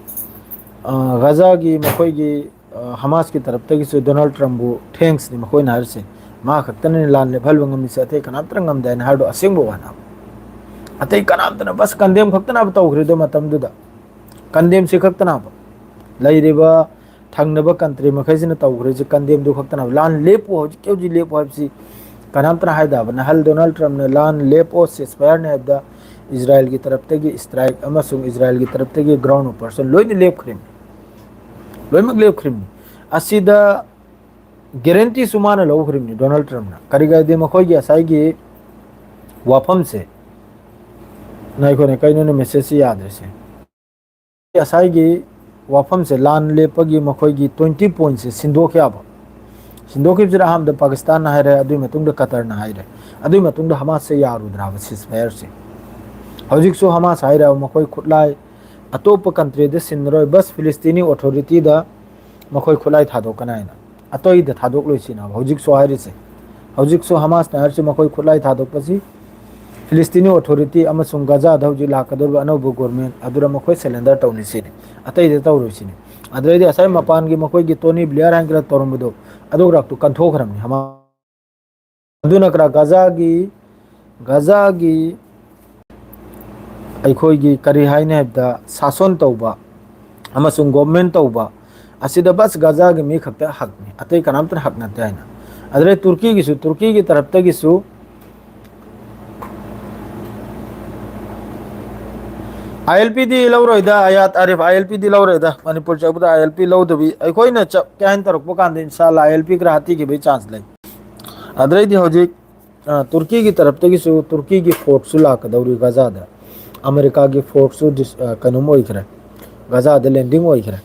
ꯑ, ꯒꯖꯥꯒꯤ ꯃꯈꯣꯏꯒꯤ, ꯑ, ꯍꯃꯥꯁꯀꯤ ꯇꯔꯞꯇꯒꯤꯁꯨ ꯗꯣꯅꯥꯜꯗ ꯇ꯭ꯔꯝꯞꯕꯨ thanks ꯅꯤ ꯃꯈꯣꯏꯅ ꯍꯥꯏꯔꯤꯁꯦ꯫ ꯃꯥ ꯈꯛꯇꯅꯅꯤ ꯂꯥꯟ ꯂꯦꯞꯍꯜꯕ ꯉꯝꯃꯤꯁꯦ, ꯑꯇꯩ ꯀꯅꯥꯝꯇꯅ ꯉꯝꯗꯦ ꯍꯥꯏꯅ ꯍꯥꯏꯕꯗꯣ ꯑꯁꯦꯡꯕ ꯋꯥꯅꯦꯕ꯫ ꯑꯇꯩ ꯀꯅꯥꯝꯇꯅ, ꯕꯁ condemn ꯈꯛꯇꯅꯦꯕ ꯇꯧꯈ꯭ꯔꯤꯗꯣ ꯃꯇꯝꯗꯨꯗ꯫ Condemn ꯁꯤ ꯈꯛꯇꯅꯦꯕ꯫ ꯂꯩꯔꯤꯕ ꯊꯪꯅꯕ country ꯃꯈꯩꯁꯤꯅ ꯇꯧꯈ꯭ꯔꯤꯁꯦ condemn ꯗꯨ ꯈꯛꯇꯅꯦꯕ꯫ ꯂꯥꯟ ꯂꯦꯞꯄꯨ, ꯍꯧꯖꯤꯛꯀꯤ ꯍꯧꯖꯤꯛ ꯂꯦꯞꯄꯨ ꯍꯥꯏꯕꯁꯤ ꯀꯅꯥꯝꯇꯅ ꯍꯥꯏꯗꯕ꯫ ꯅꯍꯜ ꯗꯣꯅꯥꯜꯗ ꯇ꯭ꯔꯝꯞꯅ ꯂꯥꯟ ꯂꯦꯞꯄꯣ, ceasefire ꯅꯤ ꯍꯥꯏꯕꯗ ꯏꯖꯔꯥꯏꯜꯒꯤ ꯇꯔꯞꯇꯒꯤ strike ꯑꯃꯁꯨꯡ ꯏꯖꯔꯥꯏꯜꯒꯤ ꯇꯔꯞꯇꯒꯤ ground operation ꯂꯣꯏꯅ ꯂꯦꯞꯈ꯭ꯔꯤꯕꯅꯤ꯫ ꯂꯣꯏꯅꯃꯛ ꯂꯦꯞꯈ꯭ꯔꯤꯕꯅꯤ꯫ ꯑꯁꯤꯗ guarantee ꯁꯨ ꯃꯥꯅ ꯂꯧꯈ꯭ꯔꯤꯕꯅꯤ ꯗꯣꯅꯥꯜꯗ ꯇ꯭ꯔꯝꯞꯅ꯫ ꯀꯔꯤꯒꯤꯗꯤ ꯃꯈꯣꯏꯒꯤ ꯉꯁꯥꯏꯒꯤ ꯋꯥꯐꯝꯁꯦ, ꯉꯥꯏꯈꯣꯅꯦ, ꯀꯩꯅꯣꯅꯦ message ꯁꯤ ꯌꯥꯗ꯭ꯔꯤꯁꯦ? ꯉꯁꯥꯏꯒꯤ ꯋꯥꯐꯝꯁꯦ, ꯂꯥꯟ ꯂꯦꯞꯄꯒꯤ ꯃꯈꯣꯏꯒꯤ twenty point ꯁꯦ ꯁꯤꯟꯗꯣꯛꯈꯤꯕ, ꯁꯤꯟꯗꯣꯛꯈꯤꯕꯁꯤꯗ ꯑꯍꯥꯟꯕꯗ ꯄꯥꯀꯤꯁꯇꯥꯟꯅ ꯍꯥꯏꯔꯦ, ꯑꯗꯨꯒꯤ ꯃꯇꯨꯡꯗ ꯀꯇꯔꯅ ꯍꯥꯏꯔꯦ, ꯑꯗꯨꯒꯤ ꯃꯇꯨꯡꯗ ꯍꯃꯥꯁꯁꯦ ꯌꯥꯔꯨꯗ꯭ꯔꯕ ceasefire ꯁꯦ꯫ ꯍꯧꯖꯤꯛꯁꯨ ꯍꯃꯥꯁ ꯍꯥꯏꯔꯦ ꯃꯈꯣꯏ ꯈꯨꯠꯂꯥꯏ ꯑꯇꯣꯞꯄ country ꯗ ꯁꯤꯟꯅꯔꯣꯏ, ꯕꯁ ꯐꯤꯂꯤꯁꯇꯤꯅꯤ authority ꯗ ꯃꯈꯣꯏ ꯈꯨꯠꯂꯥꯏ ꯊꯥꯗꯣꯛꯀꯅꯤ ꯍꯥꯏꯅ꯫ ꯑꯇꯩꯗ ꯊꯥꯗꯣꯛꯂꯣꯏꯁꯤꯅ ꯍꯧꯖꯤꯛꯁꯨ ꯍꯥꯏꯔꯤꯁꯦ꯫ ꯍꯧꯖꯤꯛꯁꯨ ꯍꯃꯥꯁꯅ ꯍꯥꯏꯔꯤꯁꯦ ꯃꯈꯣꯏ ꯈꯨꯠꯂꯥꯏ ꯊꯥꯗꯣꯛꯄꯁꯤ ꯐꯤꯂꯤꯁꯇꯤꯅꯤ authority ꯑꯃꯁꯨꯡ ꯒꯖꯥꯗ ꯍꯧꯖꯤꯛ ꯂꯥꯛꯀꯗꯧꯔꯤꯕ ꯑꯅꯧꯕ government ꯑꯗꯨꯗ ꯃꯈꯣꯏ surrender ꯇꯧꯅꯤ ꯁꯤꯅꯤ, ꯑꯇꯩꯗ ꯇꯧꯔꯣꯏ ꯁꯤꯅꯤ꯫ ꯑꯗꯨꯗꯩꯗꯤ ꯉꯁꯥꯏ ꯃꯄꯥꯟꯒꯤ ꯃꯈꯣꯏꯒꯤ ꯇꯣꯅꯤ ꯕ꯭ꯂꯤꯌꯔ ꯍꯥꯏꯅ ꯇꯧꯔꯝꯕꯗꯣ, ꯑꯗꯨ ꯔꯛꯇꯨ ꯀꯟꯊꯣꯛꯈ꯭ꯔꯕꯅꯤ ꯍꯃꯥꯁ꯫ ꯑꯗꯨꯅ ꯀꯔꯥ ꯒꯖꯥꯒꯤ, ꯒꯖꯥꯒꯤ ꯑꯩꯈꯣꯏꯒꯤ ꯀꯔꯤ ꯍꯥꯏꯅꯤ ꯍꯥꯏꯕꯗ ꯁꯥꯁꯣꯟ ꯇꯧꯕ, ꯑꯃꯁꯨꯡ ꯒꯣꯚꯔꯟꯃꯦꯟꯠ ꯇꯧꯕ ꯑꯁꯤꯗ ꯕꯁ ꯒꯖꯥꯒꯤ ꯃꯤ ꯈꯛꯇ ꯍꯛꯅꯤ, ꯑꯇꯩ ꯀꯅꯥꯝꯇꯅ ꯍꯛ ꯅꯠꯇꯦ ꯍꯥꯏꯅ꯫ ꯑꯗꯨꯗꯩ ꯇꯨꯔꯀꯤꯒꯤꯁꯨ, ꯇꯨꯔꯀꯤꯒꯤ ꯇꯔꯞꯇꯒꯤꯁꯨ ꯑꯥꯏ ꯑꯦꯜ ꯄꯤꯗꯤ ꯂꯧꯔꯣꯏꯗ, ꯑꯌꯥꯠ ꯑꯥꯔꯤꯐ, ꯑꯥꯏ ꯑꯦꯜ ꯄꯤꯗꯤ ꯂꯧꯔꯣꯏꯗ꯫ ꯃꯅꯤꯄꯨꯔ ꯆꯠꯄꯗ ꯑꯥꯏ ꯑꯦꯜ ꯄꯤ ꯂꯧꯗꯕꯤ, ꯑꯩꯈꯣꯏꯅ ꯆꯞ ꯀꯌꯥ ꯍꯥꯏꯅ ꯇꯧꯔꯛꯄ ꯀꯥꯟꯗ ꯏꯟꯁꯥꯜꯂꯥ ꯑꯥꯏ ꯑꯦꯜ ꯄꯤ ꯈꯔ ꯍꯥꯠꯄꯤꯈꯤꯕꯒꯤ ꯆꯥꯟꯁ ꯂꯩ꯫ ꯑꯗꯨꯗꯩꯗꯤ ꯍꯧꯖꯤꯛ ꯑ, ꯇꯨꯔꯀꯤꯒꯤ ꯇꯔꯞꯇꯒꯤꯁꯨ ꯇꯨꯔꯀꯤꯒꯤ ꯐꯣꯔꯁꯁꯨ ꯂꯥꯛꯀꯗꯧꯔꯤ ꯒꯖꯥꯗ꯫ ꯑꯃꯦꯔꯤꯀꯥꯒꯤ ꯐꯣꯔꯁꯁꯨ ꯗꯤꯁ-, ꯑ, ꯀꯩꯅꯣꯝ ꯑꯣꯏꯈ꯭ꯔꯦ, ꯒꯖꯥꯗ ꯂꯦꯟꯗꯤꯡ ꯑꯣꯏꯈ꯭ꯔꯦ꯫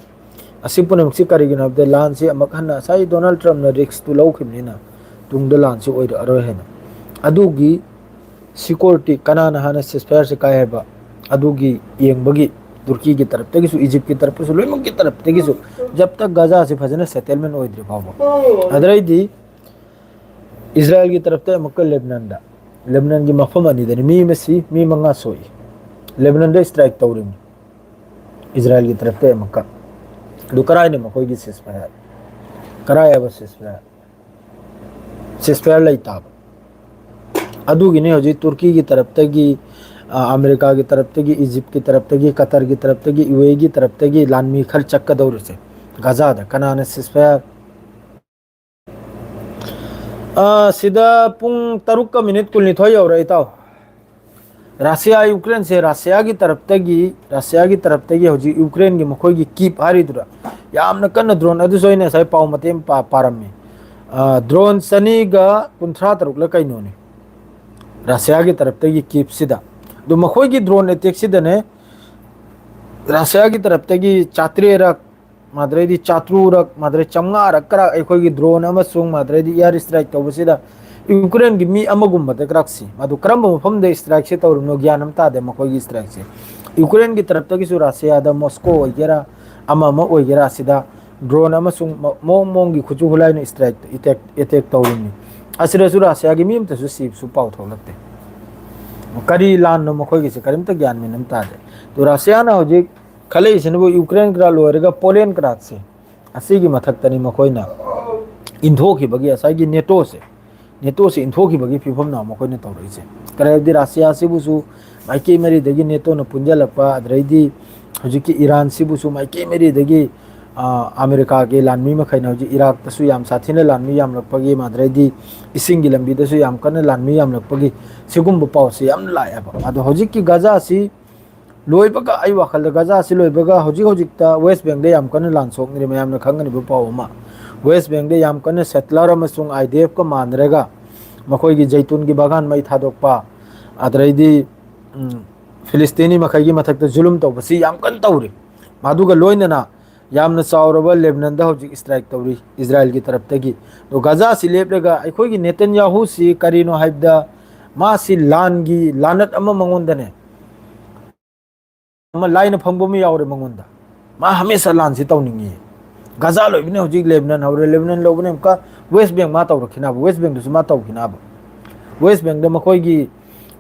ꯑꯁꯤ ꯄꯨꯝꯅꯃꯛꯁꯤ ꯀꯔꯤꯒꯤꯅꯣ ꯍꯥꯏꯕꯗ, ꯂꯥꯟꯁꯤ ꯑꯃꯨꯛ ꯍꯟꯅ ꯉꯁꯥꯏ ꯗꯣꯅꯥꯜꯗ ꯇ꯭ꯔꯝꯞꯅ ꯔꯤꯛꯁꯇꯨ ꯂꯧꯈꯤꯕꯅꯤꯅ ꯇꯨꯡꯗ ꯂꯥꯟꯁꯤ ꯑꯣꯏꯔꯛꯑꯔꯣꯏ ꯍꯥꯏꯅ꯫ ꯑꯗꯨꯒꯤ ꯁꯤꯀ꯭ꯌꯣꯔꯤꯇꯤ, ꯀꯅꯥꯅ ꯍꯥꯟꯅ ꯁꯤꯁꯐꯥꯌꯔꯁꯤ ꯀꯥꯏ ꯍꯥꯏꯕ, ꯑꯗꯨꯒꯤ ꯌꯦꯡꯕꯒꯤ ꯇꯨꯔꯀꯤꯒꯤ ꯇꯔꯞꯇꯒꯤꯁꯨ, ꯏꯖꯤꯞꯀꯤ ꯇꯔꯞꯇꯁꯨ, ꯂꯣꯏꯅꯃꯛꯀꯤ ꯇꯔꯞꯇꯒꯤꯁꯨ, ꯖꯕ ꯇꯛ ꯒꯖꯥꯁꯤ ꯐꯖꯅ ꯁꯦꯇꯜꯃꯦꯟ ꯑꯣꯏꯗ꯭ꯔꯤ ꯐꯥꯎꯕ꯫ ꯑꯗꯨꯗꯩꯗꯤ ꯏꯖꯔꯥꯌꯦꯜꯒꯤ ꯇꯔꯞꯇ ꯑꯃꯨꯛꯀ ꯂꯦꯕꯅꯟꯗ, ꯂꯦꯕꯅꯟꯒꯤ ꯃꯐꯝ ꯑꯅꯤꯗꯅꯤ, ꯃꯤ ꯑꯃ ꯁꯤ, ꯃꯤ ꯃꯉꯥ ꯁꯣꯛꯏ꯫ ꯂꯦꯕꯅꯟꯗ ꯏꯁꯇ꯭ꯔꯥꯏꯛ ꯇꯧꯔꯤꯕꯅꯤ ꯏꯖꯔꯥꯌꯦꯜꯒꯤ ꯇꯔꯞꯇ ꯑꯃꯨꯛꯀ꯫ ꯑꯗꯨ ꯀꯔꯥꯏꯅ ꯃꯈꯣꯏꯒꯤ ꯁꯤꯁꯐꯥꯌꯔ? ꯀꯔꯥꯏ ꯍꯥꯏꯕ ꯁꯤꯁꯐꯥꯌꯔ? ꯁꯤꯁꯐꯥꯌꯔ ꯂꯩ ꯇꯥꯕ꯫ ꯑꯗꯨꯒꯤꯅꯤ ꯍꯧꯖꯤꯛ ꯇꯨꯔꯀꯤꯒꯤ ꯇꯔꯞꯇꯒꯤ, ꯑ, ꯑꯃꯦꯔꯤꯀꯥꯒꯤ ꯇꯔꯞꯇꯒꯤ, ꯏꯖꯤꯞꯀꯤ ꯇꯔꯞꯇꯒꯤ, ꯀꯇꯔꯒꯤ ꯇꯔꯞꯇꯒꯤ, ꯌꯨ ꯑꯦꯒꯤ ꯇꯔꯞꯇꯒꯤ ꯂꯥꯟꯃꯤ ꯈꯔ ꯆꯠꯀꯗꯧꯔꯤꯁꯦ ꯒꯖꯥꯗ꯫ ꯀꯅꯥꯅ ꯁꯤꯁꯐꯥꯌꯔ? ꯑ, ꯁꯤꯗ ꯄꯨꯡ ꯇꯔꯨꯛꯀ ꯃꯤꯅꯤꯠ ꯀꯨꯟꯅꯤꯊꯣꯏ ꯌꯧꯔꯦ, ꯏꯇꯥꯎ꯫ ꯔꯁꯤꯌꯥ ꯌꯨꯀ꯭ꯔꯦꯟꯁꯦ, ꯔꯁꯤꯌꯥꯒꯤ ꯇꯔꯞꯇꯒꯤ, ꯔꯁꯤꯌꯥꯒꯤ ꯇꯔꯞꯇꯒꯤ ꯍꯧꯖꯤꯛ ꯌꯨꯀ꯭ꯔꯦꯟꯒꯤ ꯃꯈꯣꯏꯒꯤ ꯀꯤꯞ ꯍꯥꯏꯔꯤꯗꯨꯔ, ꯌꯥꯝꯅ ꯀꯟꯅ ꯗ꯭ꯔꯣꯟ, ꯑꯗꯨꯁꯨ ꯑꯩꯅ ꯉꯁꯥꯏ ꯄꯥꯎ ꯃꯇꯦꯛ ꯑꯃ ꯄꯥ-, ꯄꯥꯔꯝꯃꯤ꯫ ꯑ, ꯗ꯭ꯔꯣꯟ ꯆꯅꯤꯒ ꯀꯨꯟꯊ꯭ꯔꯥ ꯇꯔꯨꯛꯂ ꯀꯩꯅꯣꯅꯤ ꯔꯁꯤꯌꯥꯒꯤ ꯇꯔꯞꯇꯒꯤ ꯀꯤꯞꯁꯤꯗ꯫ ꯑꯗꯨ ꯃꯈꯣꯏꯒꯤ ꯗ꯭ꯔꯣꯟ ꯑꯦꯇꯦꯛꯁꯤꯗꯅꯦ, ꯔꯁꯤꯌꯥꯒꯤ ꯇꯔꯞꯇꯒꯤ ꯆꯥꯇ꯭ꯔꯦꯠꯔꯛ, ꯃꯥꯗ꯭ꯔꯩꯗꯤ ꯆꯥꯇ꯭ꯔꯨꯛꯔꯛ, ꯃꯥꯗ꯭ꯔꯩ ꯆꯥꯝꯃꯉꯥꯔꯛ ꯀꯔ ꯑꯩꯈꯣꯏꯒꯤ ꯗ꯭ꯔꯣꯟ ꯑꯃꯁꯨꯡ ꯃꯥꯗ꯭ꯔꯩꯗꯤ ꯏꯌꯥꯔ ꯏꯁꯇ꯭ꯔꯥꯏꯛ ꯇꯧꯕꯁꯤꯗ ꯌꯨꯀ꯭ꯔꯦꯟꯒꯤ ꯃꯤ ꯑꯃꯒꯨꯝꯕꯗ ꯀꯔꯛꯁꯤ꯫ ꯃꯗꯨ ꯀꯔꯝꯕ ꯃꯐꯝꯗ ꯏꯁꯇ꯭ꯔꯥꯏꯛꯁꯦ ꯇꯧꯔꯤꯕꯅꯣ ꯒ꯭ꯌꯥꯟ ꯑꯃ ꯇꯥꯗꯦ ꯃꯈꯣꯏꯒꯤ ꯏꯁꯇ꯭ꯔꯥꯏꯛꯁꯦ꯫ ꯌꯨꯀ꯭ꯔꯦꯟꯒꯤ ꯇꯔꯞꯇꯒꯤꯁꯨ ꯔꯁꯤꯌꯥꯗ ꯃꯣꯁꯀꯣ ꯑꯣꯏꯒꯦꯔꯥ, ꯑꯃ ꯑꯃ ꯑꯣꯏꯒꯦꯔꯥ, ꯑꯁꯤꯗ ꯗ꯭ꯔꯣꯟ ꯑꯃꯁꯨꯡ ꯃ-, ꯃꯑꯣꯡ ꯃꯑꯣꯡꯒꯤ ꯈꯨꯠꯁꯨ ꯈꯨꯠꯂꯥꯏꯅ ꯏꯁꯇ꯭ꯔꯥꯏꯛ, ꯑꯦꯇꯦꯛ, ꯑꯦꯇꯦꯛ ꯇꯧꯔꯤꯕꯅꯤ꯫ ꯑꯁꯤꯗꯁꯨ ꯔꯁꯤꯌꯥꯒꯤ ꯃꯤ ꯑꯃꯇꯁꯨ ꯁꯤꯕꯁꯨ ꯄꯥꯎ ꯊꯣꯛꯂꯛꯇꯦ꯫ ꯀꯔꯤ ꯂꯥꯟꯅꯣ ꯃꯈꯣꯏꯒꯤꯁꯦ? ꯀꯔꯤꯝꯇ ꯒ꯭ꯌꯥꯟ ꯃꯦꯟ ꯑꯃ ꯇꯥꯗꯦ꯫ ꯑꯗꯨ ꯔꯁꯤꯌꯥꯅ ꯍꯧꯖꯤꯛ ꯈꯜꯂꯛꯏꯁꯤꯅꯕꯨ ꯌꯨꯀ꯭ꯔꯦꯟ ꯀ꯭ꯔꯥꯠ ꯂꯣꯏꯔꯒ ꯄꯣꯂꯦꯟ ꯀ꯭ꯔꯥꯠꯁꯦ, ꯑꯁꯤꯒꯤ ꯃꯊꯛꯇꯅꯤ ꯃꯈꯣꯏꯅ ꯏꯟꯊꯣꯛꯈꯤꯕꯒꯤ, ꯉꯁꯥꯏꯒꯤ ꯅꯦꯇꯣꯁꯦ, ꯅꯦꯇꯣꯁꯦ ꯏꯟꯊꯣꯛꯈꯤꯕꯒꯤ ꯐꯤꯕꯝꯅ ꯃꯈꯣꯏꯅ ꯇꯧꯔꯛꯏꯁꯦ꯫ ꯀꯔꯤ ꯍꯥꯏꯕꯗꯤ ꯔꯁꯤꯌꯥꯁꯤꯕꯨꯁꯨ ꯃꯥꯏꯀꯩ ꯃꯔꯤꯗꯒꯤ ꯅꯦꯇꯣꯅ ꯄꯨꯟꯁꯤꯜꯂꯛꯄ, ꯑꯗꯨꯗꯩꯗꯤ ꯍꯧꯖꯤꯛꯀꯤ ꯏꯔꯥꯟꯁꯤꯕꯨꯁꯨ ꯃꯥꯏꯀꯩ ꯃꯔꯤꯗꯒꯤ, ꯑ, ꯑꯃꯦꯔꯤꯀꯥꯒꯤ ꯂꯥꯟꯃꯤ ꯃꯈꯩꯅ ꯍꯧꯖꯤꯛ ꯏꯔꯥꯛꯇꯁꯨ ꯌꯥꯝ ꯁꯥꯊꯤꯅ ꯂꯥꯟꯃꯤ ꯌꯥꯝꯂꯛꯄꯒꯤ, ꯃꯥꯗ꯭ꯔꯩꯗꯤ ꯏꯁꯤꯡꯒꯤ ꯂꯝꯕꯤꯗꯁꯨ ꯌꯥꯝ ꯀꯟꯅ ꯂꯥꯟꯃꯤ ꯌꯥꯝꯂꯛꯄꯒꯤ ꯁꯤꯒꯨꯝꯕ ꯄꯥꯎꯁꯦ ꯌꯥꯝ ꯂꯥꯛꯑꯦꯕ꯫ ꯑꯗꯣ ꯍꯧꯖꯤꯛꯀꯤ ꯒꯖꯥꯁꯤ ꯂꯣꯏꯕꯒ, ꯑꯩ ꯋꯥꯈꯜꯗ ꯒꯖꯥꯁꯤ ꯂꯣꯏꯕꯒ ꯍꯧꯖꯤꯛ ꯍꯧꯖꯤꯛꯇ ꯋꯦꯁ ꯕꯦꯡꯗ ꯌꯥꯝ ꯀꯟꯅ ꯂꯥꯟ ꯁꯣꯛꯅꯔꯤ, ꯃꯌꯥꯝꯅ ꯈꯪꯉꯤꯕ ꯄꯥꯎ ꯑꯃ꯫ ꯋꯦꯁ ꯕꯦꯡꯗ ꯌꯥꯝ ꯀꯟꯅ ꯁꯦꯇꯂꯔ ꯑꯃꯁꯨꯡ IDF ꯀ ꯃꯥꯟꯅꯔꯒ ꯃꯈꯣꯏꯒꯤ ꯖꯩꯇꯨꯟꯒꯤ ꯕꯥꯒꯥꯟ ꯃꯩ ꯊꯥꯗꯣꯛꯄ, ꯑꯗꯩꯗꯤ, ꯎꯝ, ꯐꯤꯂꯤꯁꯇꯤꯅꯤ ꯃꯈꯩꯒꯤ ꯃꯊꯛꯇ ꯖꯨꯂꯨꯝ ꯇꯧꯕꯁꯤ ꯌꯥꯝ ꯀꯟꯅ ꯇꯧꯔꯤ꯫ ꯃꯗꯨꯒ ꯂꯣꯏꯅꯅ ꯌꯥꯝꯅ ꯆꯥꯎꯔꯕ ꯂꯦꯕꯅꯟꯗ ꯍꯧꯖꯤꯛ ꯏꯁꯇ꯭ꯔꯥꯏꯛ ꯇꯧꯔꯤ ꯏꯖꯔꯥꯏꯜꯒꯤ ꯇꯔꯞꯇꯒꯤ꯫ ꯑꯗꯣ ꯒꯖꯥꯁꯤ ꯂꯦꯞꯂꯒ ꯑꯩꯈꯣꯏꯒꯤ ꯅꯦꯇꯟꯌꯥꯍꯨꯁꯤ ꯀꯔꯤꯅꯣ ꯍꯥꯏꯕꯗ ꯃꯥꯁꯤ ꯂꯥꯟꯒꯤ ꯂꯥꯟꯅꯠ ꯑꯃ ꯃꯉꯣꯟꯗꯅꯦ꯫ ꯑꯃ ꯂꯥꯏꯅ ꯐꯪꯕ ꯑꯃ ꯌꯥꯎꯔꯦ ꯃꯉꯣꯟꯗ꯫ ꯃꯥ ꯍꯃꯦꯁꯥ ꯂꯥꯟꯁꯤ ꯇꯧꯅꯤꯡꯉꯤ꯫ ꯒꯖꯥ ꯂꯣꯏꯕꯅꯦ ꯍꯧꯖꯤꯛ ꯂꯦꯕꯅꯟ ꯍꯧꯔꯦ, ꯂꯦꯕꯅꯟ ꯂꯧꯕꯅꯦ ꯑꯃꯨꯛꯀ ꯋꯦꯁ ꯕꯦꯡ ꯃꯥ ꯇꯧꯔꯛꯈꯤꯅꯕ, ꯋꯦꯁ ꯕꯦꯡꯗꯁꯨ ꯃꯥ ꯇꯧꯈꯤꯅꯕ꯫ ꯋꯦꯁ ꯕꯦꯡꯗ ꯃꯈꯣꯏꯒꯤ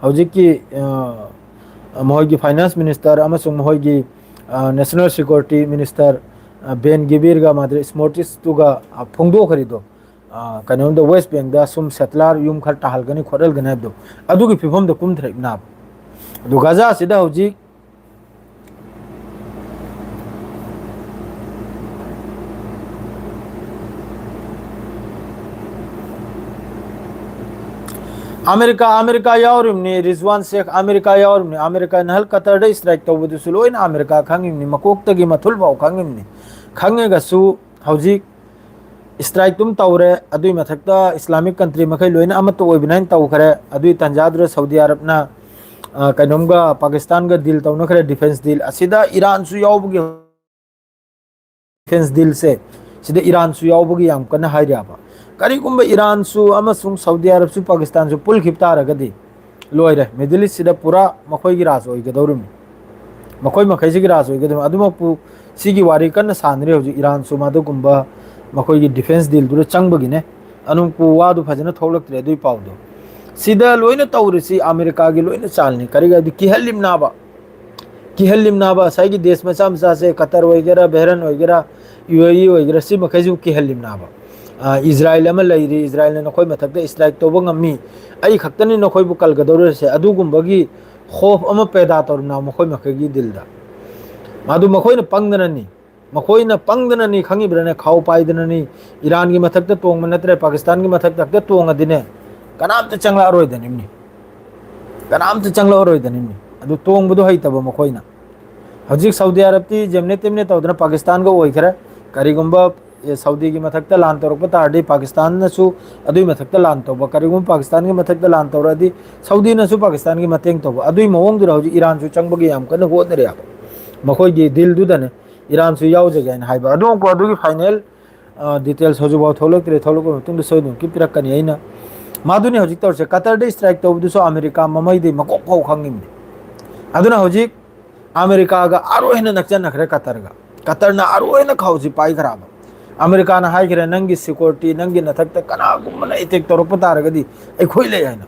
ꯍꯧꯖꯤꯛꯀꯤ, ꯑ, ꯃꯈꯣꯏꯒꯤ ꯐꯥꯏꯅꯥꯟꯁ ꯃꯤꯅꯤꯁꯇꯔ ꯑꯃꯁꯨꯡ ꯃꯈꯣꯏꯒꯤ, ꯑ, ꯅꯦꯁꯅꯦꯜ ꯁꯦꯀ꯭ꯌꯨꯔꯤꯇꯤ ꯃꯤꯅꯤꯁꯇꯔ, ꯑ, ꯕꯦꯟ ꯒꯤꯕꯤꯔꯒ ꯃꯥꯗ꯭ꯔꯦ ꯁ꯭ꯃꯣꯇ꯭ꯔꯤꯁꯇꯨꯒ, ꯑ, ꯐꯣꯡꯗꯣꯛꯈ꯭ꯔꯤꯗꯣ, ꯑ, ꯀꯩꯅꯣꯝꯗ ꯋꯦꯁ ꯕꯦꯡꯗ ꯁꯨꯝ ꯁꯦꯇꯂꯔ ꯌꯨꯝ ꯈꯔ ꯇꯥꯍꯜꯒꯅꯤ ꯈꯣꯠꯍꯜꯒꯅꯤ ꯍꯥꯏꯕꯗꯣ, ꯑꯗꯨꯒꯤ ꯐꯤꯕꯝꯗ ꯀꯨꯝꯊꯔꯛꯏꯕꯅꯦꯕ꯫ ꯑꯗꯨ ꯒꯖꯥꯁꯤꯗ ꯍꯧꯖꯤꯛ ꯑꯃꯦꯔꯤꯀꯥ, ꯑꯃꯦꯔꯤꯀꯥ ꯌꯥꯎꯔꯤꯕꯅꯤ, ꯔꯤꯖꯋꯥꯟ ꯁꯦꯈ ꯑꯃꯦꯔꯤꯀꯥ ꯌꯥꯎꯔꯤꯕꯅꯤ꯫ ꯑꯃꯦꯔꯤꯀꯥ ꯅꯍꯜ ꯀꯇꯔꯗ ꯏꯁꯇ꯭ꯔꯥꯏꯛ ꯇꯧꯕꯗꯨꯁꯨ ꯂꯣꯏꯅ ꯑꯃꯦꯔꯤꯀꯥ ꯈꯪꯉꯤꯕꯅꯤ, ꯃꯀꯣꯛꯇꯒꯤ ꯃꯊꯨꯜ ꯐꯥꯎ ꯈꯪꯉꯤꯕꯅꯤ꯫ ꯈꯪꯉꯒꯁꯨ ꯍꯧꯖꯤꯛ ꯏꯁꯇ꯭ꯔꯥꯏꯛꯇꯨꯝ ꯇꯧꯔꯦ, ꯑꯗꯨꯏ ꯃꯊꯛꯇ ꯏꯁꯂꯥꯃꯤꯛ ꯀꯟꯇ꯭ꯔꯤ ꯃꯈꯩ ꯂꯣꯏꯅ ꯑꯃꯠꯇ ꯑꯣꯏꯕꯅꯦꯅ ꯇꯧꯈ꯭ꯔꯦ꯫ ꯑꯗꯨꯏ ꯇꯥꯟꯖꯥꯗꯨꯗ ꯁꯧꯗꯤ ꯑꯔꯕꯅ, ꯑ, ꯀꯩꯅꯣꯝꯒ ꯄꯥꯀꯤꯁꯇꯥꯟꯒ ꯗꯤꯜ ꯇꯧꯅꯈ꯭ꯔꯦ ꯗꯤꯐꯦꯟꯁ ꯗꯤꯜ꯫ ꯑꯁꯤꯗ ꯏꯔꯥꯟꯁꯨ ꯌꯥꯎꯕꯒꯤ ꯗꯤꯐꯦꯟꯁ ꯗꯤꯜꯁꯦ, ꯁꯤꯗ ꯏꯔꯥꯟꯁꯨ ꯌꯥꯎꯕꯒꯤ ꯌꯥꯝ ꯀꯟꯅ ꯍꯥꯏꯔꯤꯑꯕ꯫ ꯀꯔꯤꯒꯨꯝꯕ ꯏꯔꯥꯟꯁꯨ ꯑꯃꯁꯨꯡ ꯁꯧꯗꯤ ꯑꯔꯕꯁꯨ ꯄꯥꯀꯤꯁꯇꯥꯟꯁꯨ ꯄꯨꯜꯈꯤꯕ ꯇꯥꯔꯒꯗꯤ ꯂꯣꯏꯔꯦ, ꯃꯤꯗꯜ ꯏꯁꯁꯤꯗ ꯄꯨꯔꯥ ꯃꯈꯣꯏꯒꯤ ꯔꯥꯖ ꯑꯣꯏꯒꯗꯧꯔꯤꯕꯅꯤ, ꯃꯈꯣꯏ ꯃꯈꯩꯁꯤꯒꯤ ꯔꯥꯖ ꯑꯣꯏꯒꯗꯧꯔꯤꯕꯅꯤ꯫ ꯑꯗꯨꯃꯛꯄꯨ ꯁꯤꯒꯤ ꯋꯥꯔꯤ ꯀꯟꯅ ꯁꯥꯟꯅꯔꯤ ꯍꯧꯖꯤꯛ ꯏꯔꯥꯟꯁꯨ ꯃꯗꯨꯒꯨꯝꯕ ꯃꯈꯣꯏꯒꯤ ꯗꯤꯐꯦꯟꯁ ꯗꯤꯜꯗꯨꯗ ꯆꯪꯕꯒꯤꯅꯦ꯫ ꯑꯅꯨꯡꯄꯨ ꯋꯥꯗꯨ ꯐꯖꯅ ꯊꯣꯛꯂꯛꯇ꯭ꯔꯦ ꯑꯗꯨꯒꯤ ꯄꯥꯎꯗꯣ꯫ ꯁꯤꯗ ꯂꯣꯏꯅ ꯇꯧꯔꯤꯁꯤ ꯑꯃꯦꯔꯤꯀꯥꯒꯤ ꯂꯣꯏꯅ ꯆꯥꯜꯅꯤ꯫ ꯀꯔꯤꯒꯤ ꯍꯥꯏꯗꯤ ꯀꯤꯍꯜꯂꯤꯝꯅꯥꯕ, ꯀꯤꯍꯜꯂꯤꯝꯅꯥꯕ ꯉꯁꯥꯏꯒꯤ ꯗꯦꯁ ꯃꯆꯥ ꯃꯆꯥꯁꯦ, ꯀꯇꯔ ꯑꯣꯏꯒꯦꯔꯥ, ꯕꯦꯍꯔꯟ ꯑꯣꯏꯒꯦꯔꯥ, UAE ꯑꯣꯏꯒꯦꯔꯥ, ꯁꯤ ꯃꯈꯩꯁꯤꯕꯨ ꯀꯤꯍꯜꯂꯤꯝꯅꯥꯕ꯫ ꯑ, ꯏꯖꯔꯥꯏꯜ ꯑꯃ ꯂꯩꯔꯤ, ꯏꯖꯔꯥꯏꯜꯅ ꯅꯈꯣꯏ ꯃꯊꯛꯇ ꯏꯁꯇ꯭ꯔꯥꯏꯛ ꯇꯧꯕ ꯉꯝꯃꯤ, ꯑꯩ ꯈꯛꯇꯅꯤ ꯅꯈꯣꯏꯕꯨ ꯀꯜꯒꯗꯧꯔꯤꯁꯦ, ꯑꯗꯨꯒꯨꯝꯕꯒꯤ ꯍꯣꯞ ꯑꯃ ꯄꯦꯗꯥ ꯇꯧꯔꯤꯅꯥꯕ ꯃꯈꯣꯏ ꯃꯈꯩꯒꯤ ꯗꯤꯜꯗ꯫ ꯃꯗꯨ ꯃꯈꯣꯏꯅ ꯄꯪꯗꯅꯅꯤ꯫ ꯃꯈꯣꯏꯅ ꯄꯪꯗꯅꯅꯤ, ꯈꯪꯉꯤꯕ꯭ꯔꯥꯅꯦ? ꯈꯥꯎ ꯄꯥꯏꯗꯅꯅꯤ꯫ ꯏꯔꯥꯟꯒꯤ ꯃꯊꯛꯇ ꯇꯣꯡꯕ ꯅꯠꯇ꯭ꯔꯦ, ꯄꯥꯀꯤꯁꯇꯥꯟꯒꯤ ꯃꯊꯛꯇ ꯍꯦꯛꯇ ꯇꯣꯡꯉꯗꯤꯅꯦ, ꯀꯅꯥꯝꯇ ꯆꯪꯂꯛꯑꯔꯣꯏꯗꯅꯤꯝꯅꯤ꯫ ꯀꯅꯥꯝꯇ ꯆꯪꯂꯛꯑꯔꯣꯏꯗꯅꯤꯝꯅꯤ꯫ ꯑꯗꯨ ꯇꯣꯡꯕꯗꯣ ꯍꯩꯇꯕ ꯃꯈꯣꯏꯅ꯫ ꯍꯧꯖꯤꯛ ꯁꯥꯎꯗꯤ ꯑꯔꯕꯇꯤ ꯖꯦꯝꯅꯦ ꯇꯦꯝꯅꯦ ꯇꯧꯗꯅ ꯄꯥꯀꯤꯁꯇꯥꯟꯒ ꯑꯣꯏꯈ꯭ꯔꯦ꯫ ꯀꯔꯤꯒꯨꯝꯕ, ꯑꯦ, ꯁꯥꯎꯗꯤꯒꯤ ꯃꯊꯛꯇ ꯂꯥꯟ ꯇꯧꯔꯛꯄ ꯇꯥꯔꯗꯤ ꯄꯥꯀꯤꯁꯇꯥꯟꯅꯁꯨ ꯑꯗꯨꯏ ꯃꯊꯛꯇ ꯂꯥꯟ ꯇꯧꯕ, ꯀꯔꯤꯒꯨꯝꯕ ꯄꯥꯀꯤꯁꯇꯥꯟꯒꯤ ꯃꯊꯛꯇ ꯂꯥꯟ ꯇꯧꯔꯛꯑꯗꯤ ꯁꯥꯎꯗꯤꯅꯁꯨ ꯄꯥꯀꯤꯁꯇꯥꯟꯒꯤ ꯃꯇꯦꯡ ꯇꯧꯕ, ꯑꯗꯨꯏ ꯃꯑꯣꯡꯗꯨꯗ ꯍꯧꯖꯤꯛ ꯏꯔꯥꯟꯁꯨ ꯆꯪꯕꯒꯤ ꯌꯥꯝ ꯀꯟꯅ ꯍꯣꯠꯅꯔꯤ ꯍꯥꯏꯕ꯫ ꯃꯈꯣꯏꯒꯤ ꯗꯤꯜꯗꯨꯗꯅꯦ ꯏꯔꯥꯟꯁꯨ ꯌꯥꯎꯖꯒꯦ ꯍꯥꯏꯅ ꯍꯥꯏꯕ꯫ ꯑꯗꯨ ꯑꯗꯨꯒꯤ ꯐꯥꯏꯅꯦꯜ ꯗꯤꯇꯦꯜꯁ ꯍꯧꯖꯤꯛꯐꯥꯎ ꯊꯣꯛꯂꯛꯇ꯭ꯔꯦ꯫ ꯊꯣꯛꯂꯛꯄ ꯃꯇꯨꯡꯗ ꯁꯣꯏꯗꯅ ꯄꯤꯔꯛꯀꯅꯤ꯫ ꯑꯩꯅ ꯃꯗꯨꯅꯤ ꯍꯧꯖꯤꯛ ꯇꯧꯔꯤꯁꯦ꯫ ꯀꯇꯔꯗ ꯏꯁꯇ꯭ꯔꯥꯏꯛ ꯇꯧꯕꯗꯨꯁꯨ ꯑꯃꯦꯔꯤꯀꯥ ꯃꯃꯩꯗꯩ ꯃꯀꯣꯛ ꯐꯥꯎ ꯈꯪꯉꯤꯕꯅꯤ꯫ ꯑꯗꯨꯅ ꯍꯧꯖꯤꯛ ꯑꯃꯦꯔꯤꯀꯥꯒ ꯑꯔꯣꯏ ꯍꯦꯟꯅ ꯅꯛꯁꯟꯅꯈ꯭ꯔꯦ ꯀꯇꯔꯒ꯫ ꯀꯇꯔꯅ ꯑꯔꯣꯏ ꯍꯦꯟꯅ ꯈꯥꯎꯁꯤ ꯄꯥꯏꯈ꯭ꯔꯕ꯫ ꯑꯃꯦꯔꯤꯀꯥꯅ ꯍꯥꯏꯈ꯭ꯔꯦ, "ꯅꯪꯒꯤ ꯁꯤꯀ꯭ꯌꯨꯔꯤꯇꯤ, ꯅꯪꯒꯤ ꯅꯊꯛꯇ ꯀꯅꯥꯒꯨꯝꯕꯅ ꯑꯦꯇꯦꯛ ꯇꯧꯔꯛꯄ ꯇꯥꯔꯒꯗꯤ ꯑꯩꯈꯣꯏ ꯂꯩ" ꯍꯥꯏꯅ꯫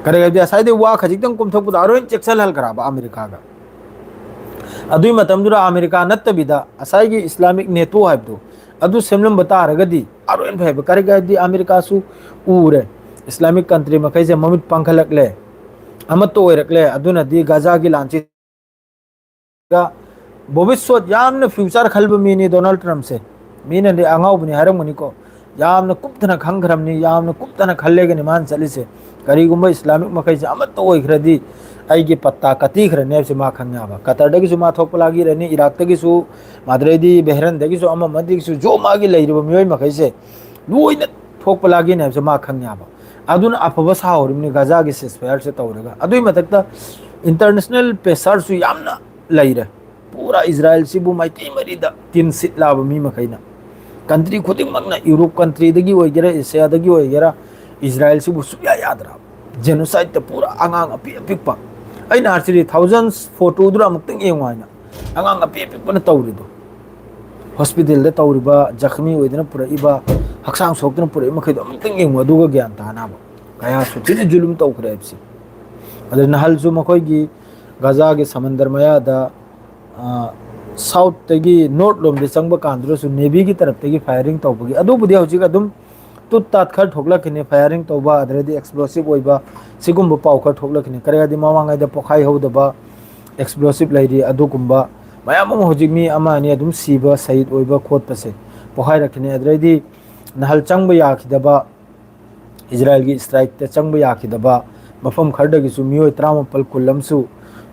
ꯀꯔꯤ ꯍꯥꯏꯕꯗꯤ ꯉꯁꯥꯏꯗꯩ ꯋꯥ ꯈꯖꯤꯛꯇꯪ ꯀꯣꯝꯊꯣꯛꯄꯗ ꯑꯔꯣꯏ ꯍꯦꯟꯅ ꯆꯦꯛꯁꯤꯜꯍꯟꯈ꯭ꯔꯕ ꯑꯃꯦꯔꯤꯀꯥꯒ꯫ ꯑꯗꯨꯏ ꯃꯇꯝꯗꯨꯗ ꯑꯃꯦꯔꯤꯀꯥ ꯅꯠꯇꯕꯤꯗ ꯉꯁꯥꯏꯒꯤ ꯏꯁꯂꯥꯃꯤꯛ ꯅꯦꯇꯣ ꯍꯥꯏꯕꯗꯣ ꯑꯗꯨ ꯁꯦꯝꯂꯝꯕ ꯇꯥꯔꯒꯗꯤ ꯑꯔꯣꯏ ꯍꯦꯟꯅ ꯐꯩꯕ꯫ ꯀꯔꯤꯒꯤ ꯍꯥꯏꯕꯗꯤ ꯑꯃꯦꯔꯤꯀꯥꯁꯨ ꯎꯔꯦ, ꯏꯁꯂꯥꯃꯤꯛ ꯀꯟꯇ꯭ꯔꯤ ꯃꯈꯩꯁꯦ ꯃꯃꯤꯠ ꯄꯥꯡꯈꯠꯂꯛꯂꯦ, ꯑꯃꯠꯇ ꯑꯣꯏꯔꯛꯂꯦ꯫ ꯑꯗꯨꯅꯗꯤ ꯒꯥꯖꯥꯒꯤ ꯂꯥꯟꯁꯤ ꯚꯣꯕꯤꯁꯣꯠ ꯌꯥꯝꯅ ꯐ꯭ꯌꯨꯆꯔ ꯈꯜꯕ ꯃꯤꯅꯤ ꯗꯣꯅꯥꯜꯗ ꯇ꯭ꯔꯝꯞꯁꯦ꯫ ꯃꯤꯅꯗꯤ ꯑꯉꯥꯎꯕꯅꯤ ꯍꯥꯏꯔꯝꯒꯅꯤꯀꯣ, ꯌꯥꯝꯅ ꯀꯨꯞꯊꯅ ꯈꯪꯈ꯭ꯔꯕꯅꯤ, ꯌꯥꯝꯅ ꯀꯨꯞꯊꯅ ꯈꯜꯂꯦꯒꯅꯤ ꯃꯥꯅ ꯆꯠꯂꯤꯁꯦ꯫ ꯀꯔꯤꯒꯨꯝꯕ ꯏꯁꯂꯥꯃꯤꯛ ꯃꯈꯩꯁꯦ ꯑꯃꯠꯇ ꯑꯣꯏꯈ꯭ꯔꯗꯤ ꯑꯩꯒꯤ ꯄꯠꯇꯥ ꯀꯠꯊꯤꯈ꯭ꯔꯅꯤ ꯍꯥꯏꯕꯁꯤ ꯃꯥ ꯈꯪꯉꯦ ꯍꯥꯏꯕ꯫ ꯀꯇꯔꯗꯒꯤꯁꯨ ꯃꯥ ꯊꯣꯛꯄ ꯂꯥꯛꯏꯔꯅꯤ, ꯏꯔꯥꯛꯇꯒꯤꯁꯨ, ꯃꯗꯨꯗꯩꯗꯤ ꯕꯦꯍꯔꯟꯗꯒꯤꯁꯨ, ꯑꯃ ꯑꯃꯗꯒꯤꯁꯨ, ꯖꯣ ꯃꯥꯒꯤ ꯂꯩꯔꯤꯕ ꯃꯤꯑꯣꯏ ꯃꯈꯩꯁꯦ ꯂꯣꯏꯅ ꯊꯣꯛꯄ ꯂꯥꯛꯏꯅꯦ ꯍꯥꯏꯕꯁꯦ ꯃꯥ ꯈꯪꯉꯦ ꯍꯥꯏꯕ꯫ ꯑꯗꯨꯅ ꯑꯐꯕ ꯁꯥꯍꯧꯔꯤꯕꯅꯤ ꯒꯥꯖꯥꯒꯤ ꯁꯤꯁꯐꯥꯌꯔꯁꯦ ꯇꯧꯔꯒ꯫ ꯑꯗꯨꯒꯤ ꯃꯊꯛꯇ ꯏꯟꯇꯔꯅꯦꯁꯅꯦꯜ ꯄ꯭ꯔꯦꯁꯔꯁꯨ ꯌꯥꯝꯅ ꯂꯩꯔꯦ꯫ ꯄꯨꯔꯥ ꯏꯖꯔꯥꯏꯜꯁꯤꯕꯨ ꯃꯥꯏꯀꯩ ꯃꯔꯤꯗ ꯇꯤꯟ ꯁꯤꯠꯂꯕ ꯃꯤ ꯃꯈꯩꯅ, ꯀꯟꯇ꯭ꯔꯤ ꯈꯨꯗꯤꯡꯃꯛꯅ, ꯌꯨꯔꯣꯞ ꯀꯟꯇ꯭ꯔꯤꯗꯒꯤ ꯑꯣꯏꯒꯦꯔꯥ, ꯑꯦꯁꯤꯌꯥꯗꯒꯤ ꯑꯣꯏꯒꯦꯔꯥ, ꯏꯖꯔꯥꯏꯜꯁꯤꯕꯨ ꯁꯨꯛꯌꯥ ꯌꯥꯗ꯭ꯔꯕ꯫ ꯖꯦꯅꯣꯁꯥꯏꯠꯇ ꯄꯨꯔꯥ ꯑꯉꯥꯡ ꯑꯄꯤꯛ ꯑꯄꯤꯛꯄ, ꯑꯩꯅ ꯍꯥꯏꯔꯤꯁꯤꯗꯤ ꯊꯥꯎꯖꯟ ꯐꯣꯇꯣꯗꯨꯗ ꯑꯃꯨꯛꯇꯪ ꯌꯦꯡꯉꯨ ꯍꯥꯏꯅ꯫ ꯑꯉꯥꯡ ꯑꯄꯤꯛ ꯑꯄꯤꯛꯄꯅ ꯇꯧꯔꯤꯗꯣ, ꯍꯣꯁꯄꯤꯇꯥꯜꯗ ꯇꯧꯔꯤꯕ, ꯖꯈꯃꯤ ꯑꯣꯏꯗꯅ ꯄꯨꯔꯛꯏꯕ, ꯍꯛꯆꯥꯡ ꯁꯣꯛꯇꯅ ꯄꯨꯔꯛꯏ ꯃꯈꯩꯗꯣ ꯑꯃꯨꯛꯇꯪ ꯌꯦꯡꯉꯨ, ꯑꯗꯨꯒ ꯒ꯭ꯌꯥꯟ ꯇꯥꯅꯕ꯫ ꯀꯌꯥ ꯁꯨꯊꯤꯅ ꯖꯨꯂꯨꯝ ꯇꯧꯈ꯭ꯔꯦ ꯍꯥꯏꯕꯁꯦ꯫ ꯑꯗꯨ ꯅꯍꯜꯁꯨ ꯃꯈꯣꯏꯒꯤ ꯒꯥꯖꯥꯒꯤ ꯁꯃꯟꯗꯔ ꯃꯌꯥꯗ, ꯑ, ꯁꯥꯎꯠꯇꯒꯤ ꯅꯣꯔꯠ ꯂꯣꯝꯗ ꯆꯪꯕ ꯀꯥꯟꯗꯨꯗꯁꯨ ꯅꯦꯚꯤꯒꯤ ꯇꯔꯞꯇꯒꯤ ꯐꯥꯏꯌꯔꯤꯡ ꯇꯧꯕꯒꯤ, ꯑꯗꯨꯕꯨꯗꯤ ꯍꯧꯖꯤꯛ ꯑꯗꯨꯝ ꯇꯨꯠ ꯇꯥꯠ ꯈꯔ ꯊꯣꯛꯂꯛꯈꯤꯅꯤ, ꯐꯥꯏꯌꯔꯤꯡ ꯇꯧꯕ, ꯑꯗꯨꯗꯩꯗꯤ ꯑꯦꯛꯁꯄ꯭ꯂꯣꯁꯤꯞ ꯑꯣꯏꯕ, ꯁꯤꯒꯨꯝꯕ ꯄꯥꯎ ꯈꯔ ꯊꯣꯛꯂꯛꯈꯤꯅꯤ꯫ ꯀꯔꯤ ꯍꯥꯏꯗꯤ ꯃꯃꯥꯡꯉꯩꯗ ꯄꯣꯈꯥꯏ ꯍꯧꯗꯕ, ꯑꯦꯛꯁꯄ꯭ꯂꯣꯁꯤꯞ ꯂꯩꯔꯤ, ꯑꯗꯨꯒꯨꯝꯕ ꯃꯌꯥꯝ ꯑꯃ ꯍꯧꯖꯤꯛ ꯃꯤ ꯑꯃ ꯑꯅꯤ ꯑꯗꯨꯝ ꯁꯤꯕ, ꯁꯍꯤꯗ ꯑꯣꯏꯕ ꯈꯣꯠꯄꯁꯦ ꯄꯣꯈꯥꯏꯔꯛꯈꯤꯅꯤ꯫ ꯑꯗꯨꯗꯩꯗꯤ ꯅꯍꯥꯜ ꯆꯪꯕ ꯌꯥꯈꯤꯗꯕ, ꯏꯖꯔꯥꯏꯜꯒꯤ ꯏꯁꯇ꯭ꯔꯥꯏꯛꯇ ꯆꯪꯕ ꯌꯥꯈꯤꯗꯕ ꯃꯐꯝ ꯈꯔꯗꯒꯤꯁꯨ ꯃꯤꯑꯣꯏ ꯇꯔꯥꯃꯥꯄꯜ ꯀꯨꯟ ꯑꯃꯁꯨ,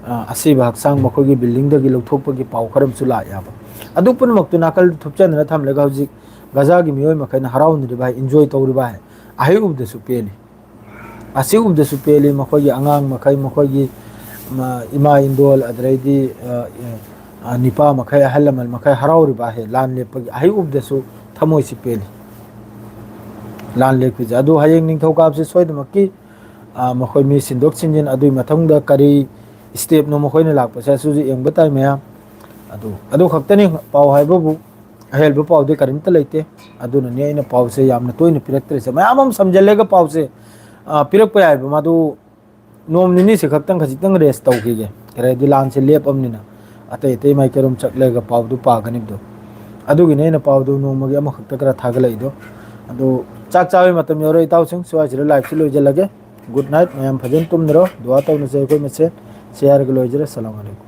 ꯑ, ꯑꯁꯤꯕ ꯍꯛꯆꯥꯡ ꯃꯈꯣꯏꯒꯤ ꯕꯤꯜꯗꯤꯡꯗꯒꯤ ꯂꯧꯊꯣꯛꯄꯒꯤ ꯄꯥꯎ ꯈꯔ ꯑꯃꯁꯨ ꯂꯥꯛꯑꯦꯕ꯫ ꯑꯗꯨ ꯄꯨꯝꯅꯃꯛꯇꯨ ꯅꯥꯀꯜꯗ ꯊꯨꯞꯆꯗꯅ ꯊꯝꯂꯒ ꯍꯧꯖꯤꯛ ꯒꯖꯥꯒꯤ ꯃꯤꯑꯣꯏ ꯃꯈꯩꯅ ꯍꯔꯥꯎꯅꯔꯤꯕ ꯍꯥꯏ, ꯏꯟꯖꯣꯏ ꯇꯧꯔꯤꯕ ꯍꯥꯏ, ꯑꯍꯩ ꯎꯕꯗꯁꯨ ꯄꯦꯜꯂꯤ꯫ ꯑꯁꯤ ꯎꯕꯗꯁꯨ ꯄꯦꯜꯂꯤ꯫ ꯃꯈꯣꯏꯒꯤ ꯑꯉꯥꯡ ꯃꯈꯩ, ꯃꯈꯣꯏꯒꯤ, ꯃ-, ꯏꯃꯥ ꯏꯟꯗꯣꯜ, ꯑꯗꯨꯗꯩꯗꯤ, ꯑ, ꯑ, ꯅꯤꯄꯥ ꯃꯈꯩ, ꯑꯍꯜ ꯂꯃꯟ ꯃꯈꯩ ꯍꯔꯥꯎꯔꯤꯕ ꯍꯦ, ꯂꯥꯟ ꯂꯦꯞꯄꯒꯤ ꯑꯍꯩ ꯎꯕꯗꯁꯨ ꯊꯃꯣꯏꯁꯤ ꯄꯦꯜꯂꯤ꯫ ꯂꯥꯟ ꯂꯦꯞꯄꯤꯁꯦ꯫ ꯑꯗꯨ ꯍꯌꯦꯡ ꯅꯤꯡꯊꯧꯀꯥꯕꯁꯦ ꯁꯣꯏꯗꯅꯃꯛꯀꯤ, ꯑ, ꯃꯈꯣꯏ ꯃꯤ ꯁꯤꯟꯗꯣꯛ ꯁꯤꯟꯖꯤꯟ, ꯑꯗꯨꯒꯤ ꯃꯊꯪꯗ ꯀꯔꯤ ꯁ꯭ꯇꯦꯞꯅꯣ ꯃꯈꯣꯏꯅ ꯂꯥꯛꯄꯁꯦ, ꯑꯁꯤꯁꯨ ꯌꯦꯡꯕ ꯇꯥꯏ ꯃꯌꯥꯝ꯫ ꯑꯗꯨ, ꯑꯗꯨ ꯈꯛꯇꯅꯤ ꯄꯥꯎ ꯍꯥꯏꯕꯕꯨ꯫ ꯑꯍꯦꯟꯕ ꯄꯥꯎꯗꯤ ꯀꯔꯤꯝꯇ ꯂꯩꯇꯦ꯫ ꯑꯗꯨꯅꯅꯤ ꯑꯩꯅ ꯄꯥꯎꯁꯦ ꯌꯥꯝꯅ ꯇꯣꯏꯅ ꯄꯤꯔꯛꯇ꯭ꯔꯤꯁꯦ꯫ ꯃꯌꯥꯝ ꯑꯃ ꯁꯝꯖꯜꯂꯒ ꯄꯥꯎꯁꯦ, ꯑ, ꯄꯤꯔꯛꯄ ꯌꯥꯏꯕ꯫ ꯃꯗꯨ ꯅꯣꯡ ꯅꯤꯅꯤꯁꯦ ꯈꯛꯇꯪ, ꯈꯖꯤꯛꯇꯪ ꯔꯦꯁ ꯇꯧꯈꯤꯒꯦ꯫ ꯀꯔꯤ ꯍꯥꯏꯗꯤ ꯂꯥꯟꯁꯦ ꯂꯦꯞꯄꯕꯅꯤꯅ ꯑꯇꯩ ꯑꯇꯩ ꯃꯥꯏꯀꯩꯔꯣꯝ ꯆꯠꯂꯒ ꯄꯥꯎꯗꯨ ꯄꯥꯒꯅꯤꯕꯗꯣ꯫ ꯑꯗꯨꯒꯤꯅꯤ ꯑꯩꯅ ꯄꯥꯎꯗꯨ ꯅꯣꯡꯃꯒꯤ ꯑꯃꯈꯛꯇ ꯈꯔ ꯊꯥꯒꯠꯂꯛꯏꯗꯣ꯫ ꯑꯗꯨ ꯆꯥꯛ ꯆꯥꯕꯒꯤ ꯃꯇꯝ ꯌꯧꯔꯦ ꯏꯇꯥꯎꯁꯤꯡ꯫ ꯁ꯭ꯋꯥꯏꯁꯤꯗ ꯂꯥꯏꯐꯁꯤ ꯂꯣꯏꯁꯤꯜꯂꯒꯦ꯫ Good night. ꯃꯌꯥꯝ ꯐꯖꯅ ꯇꯨꯝꯅꯔꯣ꯫ ꯗꯨꯋꯥ ꯇꯧꯅꯁꯦ ꯑꯩꯈꯣꯏ ꯃꯁꯦꯟ꯫ ꯁꯤ ꯍꯥꯏꯔꯒ ꯂꯣꯏꯖꯔꯦ꯫ ꯁꯂꯥꯝ ꯑꯂꯩꯀꯨꯝ꯫